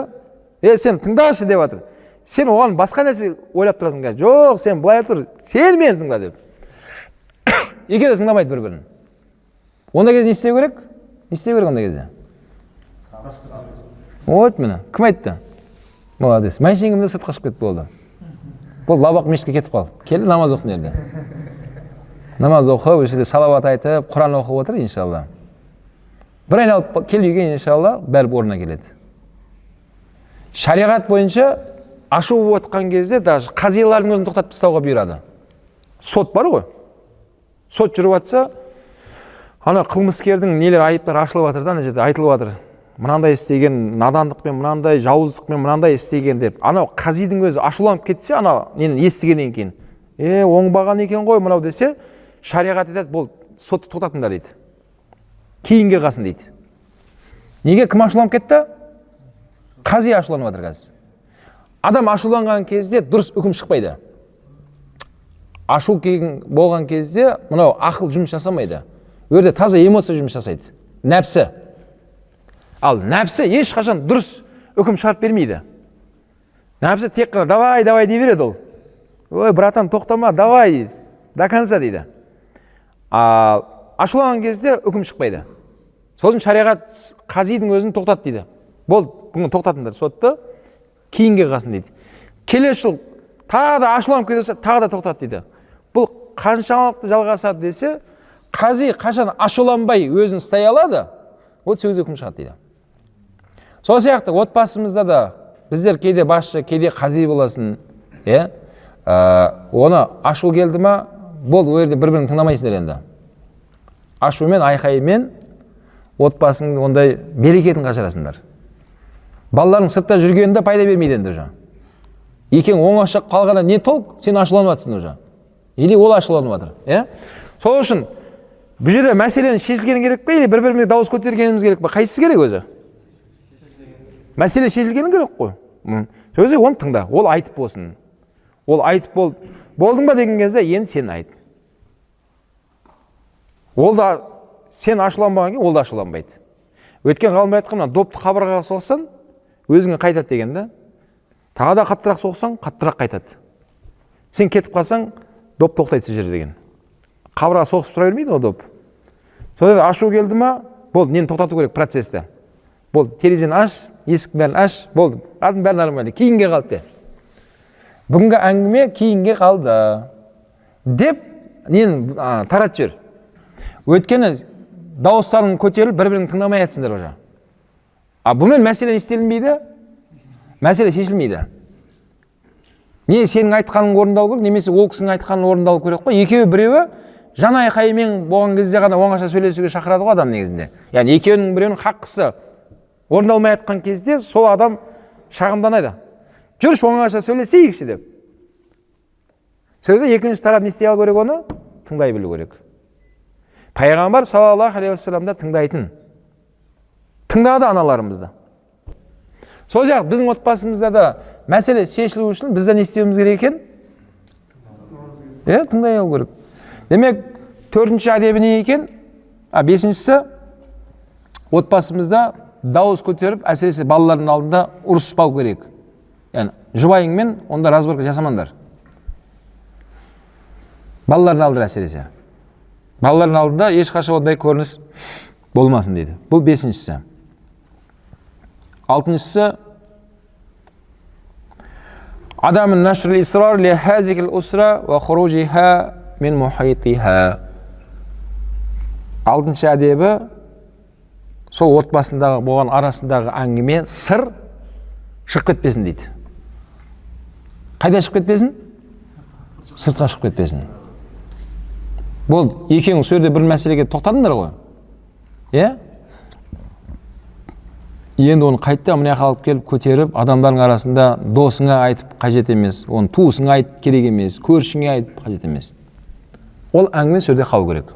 Сен тыңдашы деп жатыр. Сен оған басқа нәрсе ойлап тұрасың қазір. Жоқ, сен былай тұр, сен мені тыңда деп. Екеуі де тыңдамайды бір-бірін. Ондай кезде не істеу керек? Не істеу керек ондай кезде? Вот міне, кім айтты? Молодец. Мәшине сыртқа шығып кетті болды. Болды, лабақ мешітке кетіп қал. Келді, намаз оқы мына жерде. Намаз оқып, осы жерде салауат айтып, Құран оқып отыр, иншалла. Бір айналып кел үйге, иншалла, бәрі орнына келеді. Шариғат бойынша ашу болып отқан кезде даже қазилардың өзін тоқтатып тастауға бұйырады. Сот бар ғой. Сот жүріп жатса, ана қылмыскердің нелер айыптары ашылып жатыр да, ана жерде айтылып жатыр. Мынандай істеген, надандықпен, мынандай жауыздықпен, мынандай істеген деп. Анау қазидің өзі ашуланып кетсе, анау нені естігеннен кейін, оңбаған екен ғой мынау десе, шариғат айтады, болды, сотты тоқтатыңдар дейді. Кейінге қалсын дейді. Неге, кім ашуланып кетті? Қази ашуланып жатыр қазір. Адам ашуланған кезде дұрыс үкім шықпайды. Ашу болған кезде мынау ақыл жұмыс жасамайды. Ол жерде таза эмоция жұмыс жасайды. Нәпсі. Ал нәпсі ешқашан дұрыс үкім шығарып бермейді. Нәпсі тек қана давай, давай дей береді ол. Ой, братан, тоқтама, давай дейді. До конца дейді. Ал ашуланған кезде үкім шықпайды. Сосын шариғат қазидің өзін тоқтат дейді. Болды, бүгін тоқтатыңдар сотты, кейінге қалсын дейді. Келесі жыл тағы да ашуланып кете берсе, тағы да тоқтат дейді. Бұл қаншалықты жалғасады десе, қази қашан ашуланбай өзін ұстай алады, вот сол кезде үкім шығады дейді. Сол сияқты отбасымызда да біздер кейде басшы, кейде қази боласың, иә? Оны ашу келді ма, болды, ол жерде бір-бірін тыңдамайсыңдар енді. Ашумен, айқаймен отбасының ондай берекетін қашырасыңдар. Балаларың сыртта жүргенінде пайда бермейді енді уже. Екеуің оңаша қалғанда не толк, сен ашуланып жатырсың уже. Или ол ашуланып жатыр, иә? Сол үшін бұл жерде мәселені шешілгені керек пе, или бір-бірімізге дауыс көтергеніміз керек пе? Қайсысы керек өзі? Мәселе шешілгені керек қой. Сол кезде оны тыңда, ол айтып болсын. Ол айтып болдың ба деген кезде енді сен айт. Ол да сен ашуланбаған кейін ол да ашуланбайды. Өткен ғалымдар айтқан, мына допты қабырғаға соқсаң, өзіңе қайтады деген да. Тағы да қаттырақ соқсаң, қаттырақ қайтады. Сен кетіп қалсаң, доп тоқтайды сол жерде деген. Қабырға соғысып тұра бермейді ғой доп. Сол жерде ашу келді ма, болды, нені тоқтату керек процесті. Болды, терезені аш, есіктің бәрін аш, болды, адым бәрі нормально, кейінге қалды де. Бүгінгі әңгіме кейінге қалды деп нені таратып жібер. Өйткені дауыстарың көтеріліп, бір-бірін тыңдамай жатсыңдар уже. А бұнымен мәселе не істелінбейді? Мәселе шешілмейді. Не сенің айтқаның орындалу керек, немесе ол кісінің айтқаны орындалу керек қой. Екеуі біреуі жан айқайымен болған кезде ғана оңаша сөйлесуге шақырады ғой адам негізінде. Яғни екеуінің біреуінің хаққысы орындалмай жатқан кезде сол адам шағымданады. Жүрші оңаша сөйлесейікші деп. Сол кезде екінші тарап не істей алу керек оны? Тыңдай білу керек. Пайғамбар саллаллаху алейхи уассалам да тыңдайтын. Тыңдады аналарымызды. Сол жақ біздің отбасымызда да мәселе шешілу үшін біз де не істеуіміз керек екен? Иә, тыңдай алу керек. Демек, төртінші әдебі не екен? Бесіншісі, отбасымызда дауыс көтеріп, әсіресе балалардың алдында ұрыспау керек. Яғни жұбайыңмен онда разборка жасамаңдар. Балалардың алдында әсіресе. Балалардың алдында ешқашан ондай көрініс болмасын дейді. Бұл бесіншісі. Алтыншысы, адам нашрul исрар ли хазихил усра ва хуружиха мин мухитиха. Алтыншы әдебі, сол отбасындағы болған арасындағы әңгіме, сыр шығып кетпесін дейді. Қайда шығып кетпесін? Сыртқа шығып кетпесін. Болды, екеуің сол жерде бір мәселеге тоқтадыңдар ғой. Иә? Енді оны қайта мына жаққа алып келіп көтеріп, адамдардың арасында досыңа айтып қажет емес, оны туысыңа айтып керек емес, көршіңе айтып қажет емес. Ол әңгіме сол жерде қалу керек.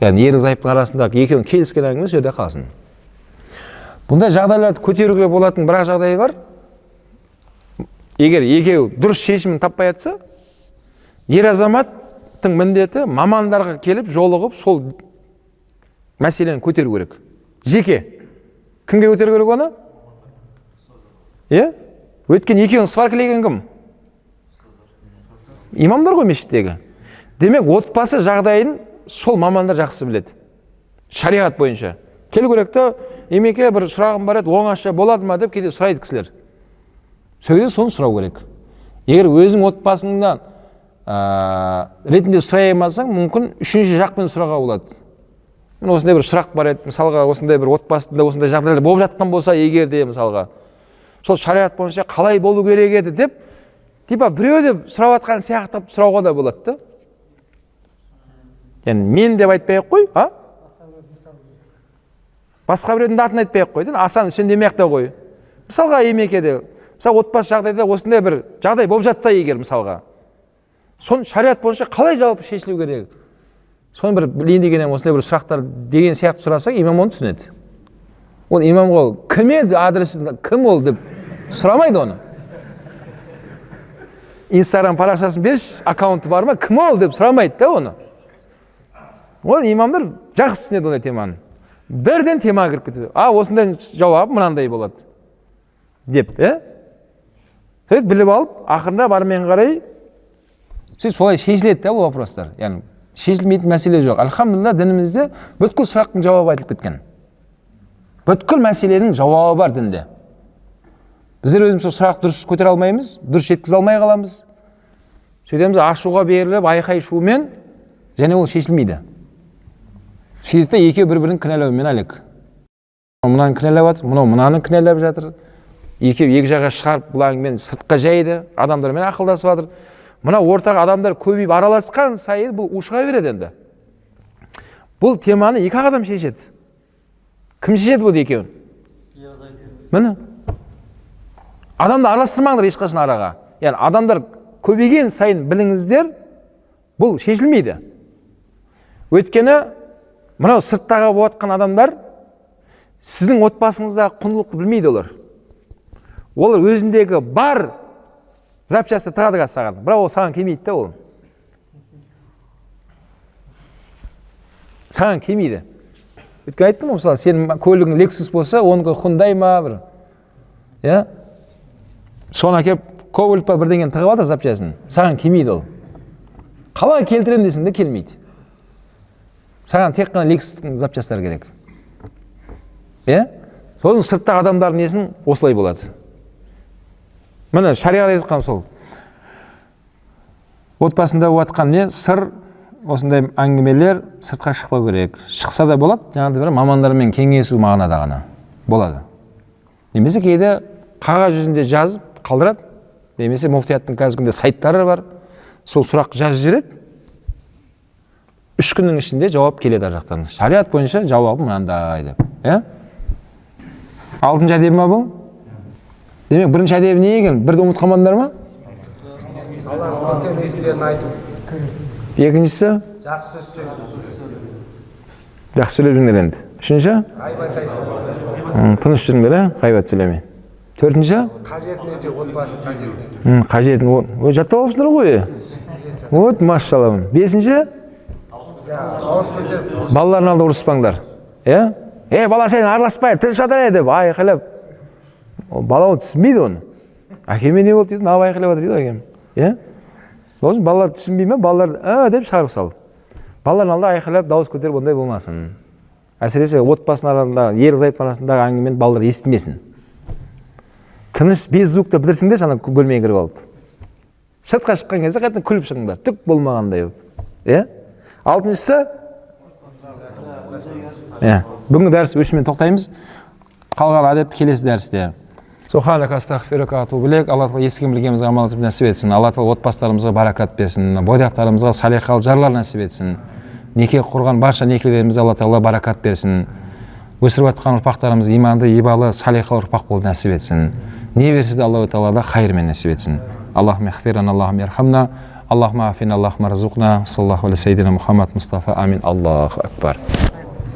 Яғни ерлі зайыптың арасындағы екеуінің келіскен әңгіме сол жерде қалсын. Бұндай жағдайларды көтеруге болатын бір-ақ жағдай бар. Егер екеуі дұрыс шешімін таппай жатса, ер азаматтың міндеті мамандарға келіп жолығып сол мәселені көтеру керек. Жеке. Кімге көтеру керек оны? Иә? Өйткені екеуін сваркілеген кім? Имамдар ғой мешіттегі. Демек, отбасы жағдайын сол мамандар жақсы біледі. Шариғат бойынша. Келу керек те, емеке бір сұрағым бар еді, оңаша болады ма деп кейде сұрайды кісілер. Сол кезде соны сұрау керек. Егер өзің отбасыңнан ретінде сұрай алмасаң, мүмкін үшінші жақпен сұрауға болады. Міне осындай бір сұрақ бар еді, мысалға осындай бір отбасында осындай жағдайлар болып жатқан болса, егер де мысалға сол шариғат бойынша қалай болу керек еді деп, типа біреу деп сұрап жатқан сияқты қылып сұрауға да болады да. Яғни мен деп айтпай ақ қой, а? Басқа біреудің атын айтпай ақ қой, Асан Үсен демей ақ та қой. Мысалға емекеде, мысалы отбасы жағдайда осындай бір жағдай болып жатса егер мысалға, соны шариғат бойынша қалай жалпы шешілу керек? Соны бір білейін деген едім, осындай бір сұрақтар деген сияқты сұрасақ, имам оны түсінеді. Ол имамға кім еді адресі, кім ол деп сұрамайды оны. Инстаграм парақшасын берші, аккаунты бар ма, кім ол деп сұрамайды да оны. Ол имамдар жақсы түсінеді ондай теманы. Бірден темаға кіріп кетеді. А, осындай жауап мынандай болады деп, е? Сөйтіп біліп алып, ақырындап армен қарай, сөйтіп солай шешіледі да бұл вопростар. Яғни шешілмейтін мәселе жоқ. Альхамдулилла, дінімізде бүткіл сұрақтың жауабы айтылып кеткен. Бүткіл мәселенің жауабы бар дінде. Біздер өзіміз сол сұрақты дұрыс көтере алмаймыз, дұрыс жеткізе алмай қаламыз. Сөйтеміз, ашуға беріліп, айқай шумен, және ол шешілмейді. Сөйтеді де екеуі бір-бірін кінәлаумен әлек. Мынаны кінәлап жатыр, мынау мынаны кінәлап жатыр. Екеуі екі жаққа шығарып, бұл әңгімені сыртқа жайды, адамдармен ақылдасып жатыр. Мына ортаға адамдар көбейіп араласқан сайын бұл ушыға береді енді. Бұл теманы екі ақ адам шешеді. Кім шешеді бұл екеуін? Міне. Адамды араластырмаңдар ешқашан араға. Яғни адамдар көбейген сайын біліңіздер, бұл шешілмейді. Өйткені мынау сырттағы болып жатқан адамдар сіздің отбасыңыздағы құндылықты білмейді олар. Олар өзіндегі бар запчасты тығады қазір саған, бірақ ол саған келмейді да ол. Саған келмейді. Өйткені айттым ғой, мысалы, сенің көлігің Lexus болса, оныкі Hyundai ма бір. Иә? Соны әкеп Кобальт па бірдеңені тығып жатыр запчасын. Саған келмейді ол. Қалай келтіремін десең де келмейді. Саған тек қана Lexus-тың запчастары керек. Иә? Сосын сырттағы адамдардың несін осылай болады. Міне шариғат айтқан сол. Отбасында болып жатқан не сыр, осындай әңгімелер сыртқа шықпау керек. Шықса да болады, жаңағыдай бір мамандармен кеңесу мағынада ғана болады. Немесе кейде қағаз жүзінде жазып қалдырады. Немесе муфтияттың қазіргі күнде сайттары бар. Сол сұрақ жазып жібереді. 3 күннің ішінде жауап келеді ар жақтан. Шариғат бойынша жауабы мынандай деп. Иә? Алтыншы әдебі ма бұл? Демек, бірінші әдебі не екен? Бірді ұмытып қалмадыңдар ма? Алланың көркем есімдерін айту. Екіншісі? Жақсы сөз сөйлеу. Жақсы сөйлеп жүріңдер енді. Үшінші? Ғайбат айту. Тыныш жүріңдер, ә? Ғайбат сөйлемей. Төртінші? Қажетін өтеу, отбасының қажетін өтеу. Қажетін, ой, жаттап алыпсыңдар ғой. Вот, машалла. Бесінші? Ауыз көтеріп. Балалардың алдында ұрыспаңдар. Иә? Ей, бала сен араласпай, тыныш жатыр деп айқайлап. Бала оны түсінбейді оны. Әкеме не болды дейді, мынау айқайлап жатыр дейді әкем. Иә? Сол үшін балалар түсінбей ме, балалар а деп шығарып сал. Балалардың алдында айқайлап, дауыс көтеріп, ондай болмасын. Әсіресе отбасының арасында, ерлі зайыптының арасындағы әңгімені балалар естімесін. Тыныш, без звукта бітірсіңдерші, ана бөлмеге кіріп алып. Сыртқа шыққан кезде қайтадан күліп шығыңдар, түк болмағандай болып. Иә? Алтыншысы? Иә. Бүгінгі дәріс осымен тоқтаймыз. Қалған әдепті келесі дәрісте. Субханак астағфирука атубу илейк. Алла тағала естіген білгенімізге амал етіп нәсіп етсін. Алла тағала отбасыларымызға баракат берсін. Бойдақтарымызға салиқалы жарлар нәсіп етсін. Неке құрған барша некелерімізге Алла тағала баракат берсін. Өсіріп жатқан ұрпақтарымыз иманды, ибалы, салиқалы ұрпақ болып нәсіп етсін. Не берсе де, Алла тағала да хайырмен нәсіп етсін. Аллахумма ихфирана, Аллахумма ирхамна, Аллахумма афина, Аллахумма рзукна. Саллаллаху аля сайдина Мухаммад Мустафа. Амин. Аллаху акбар.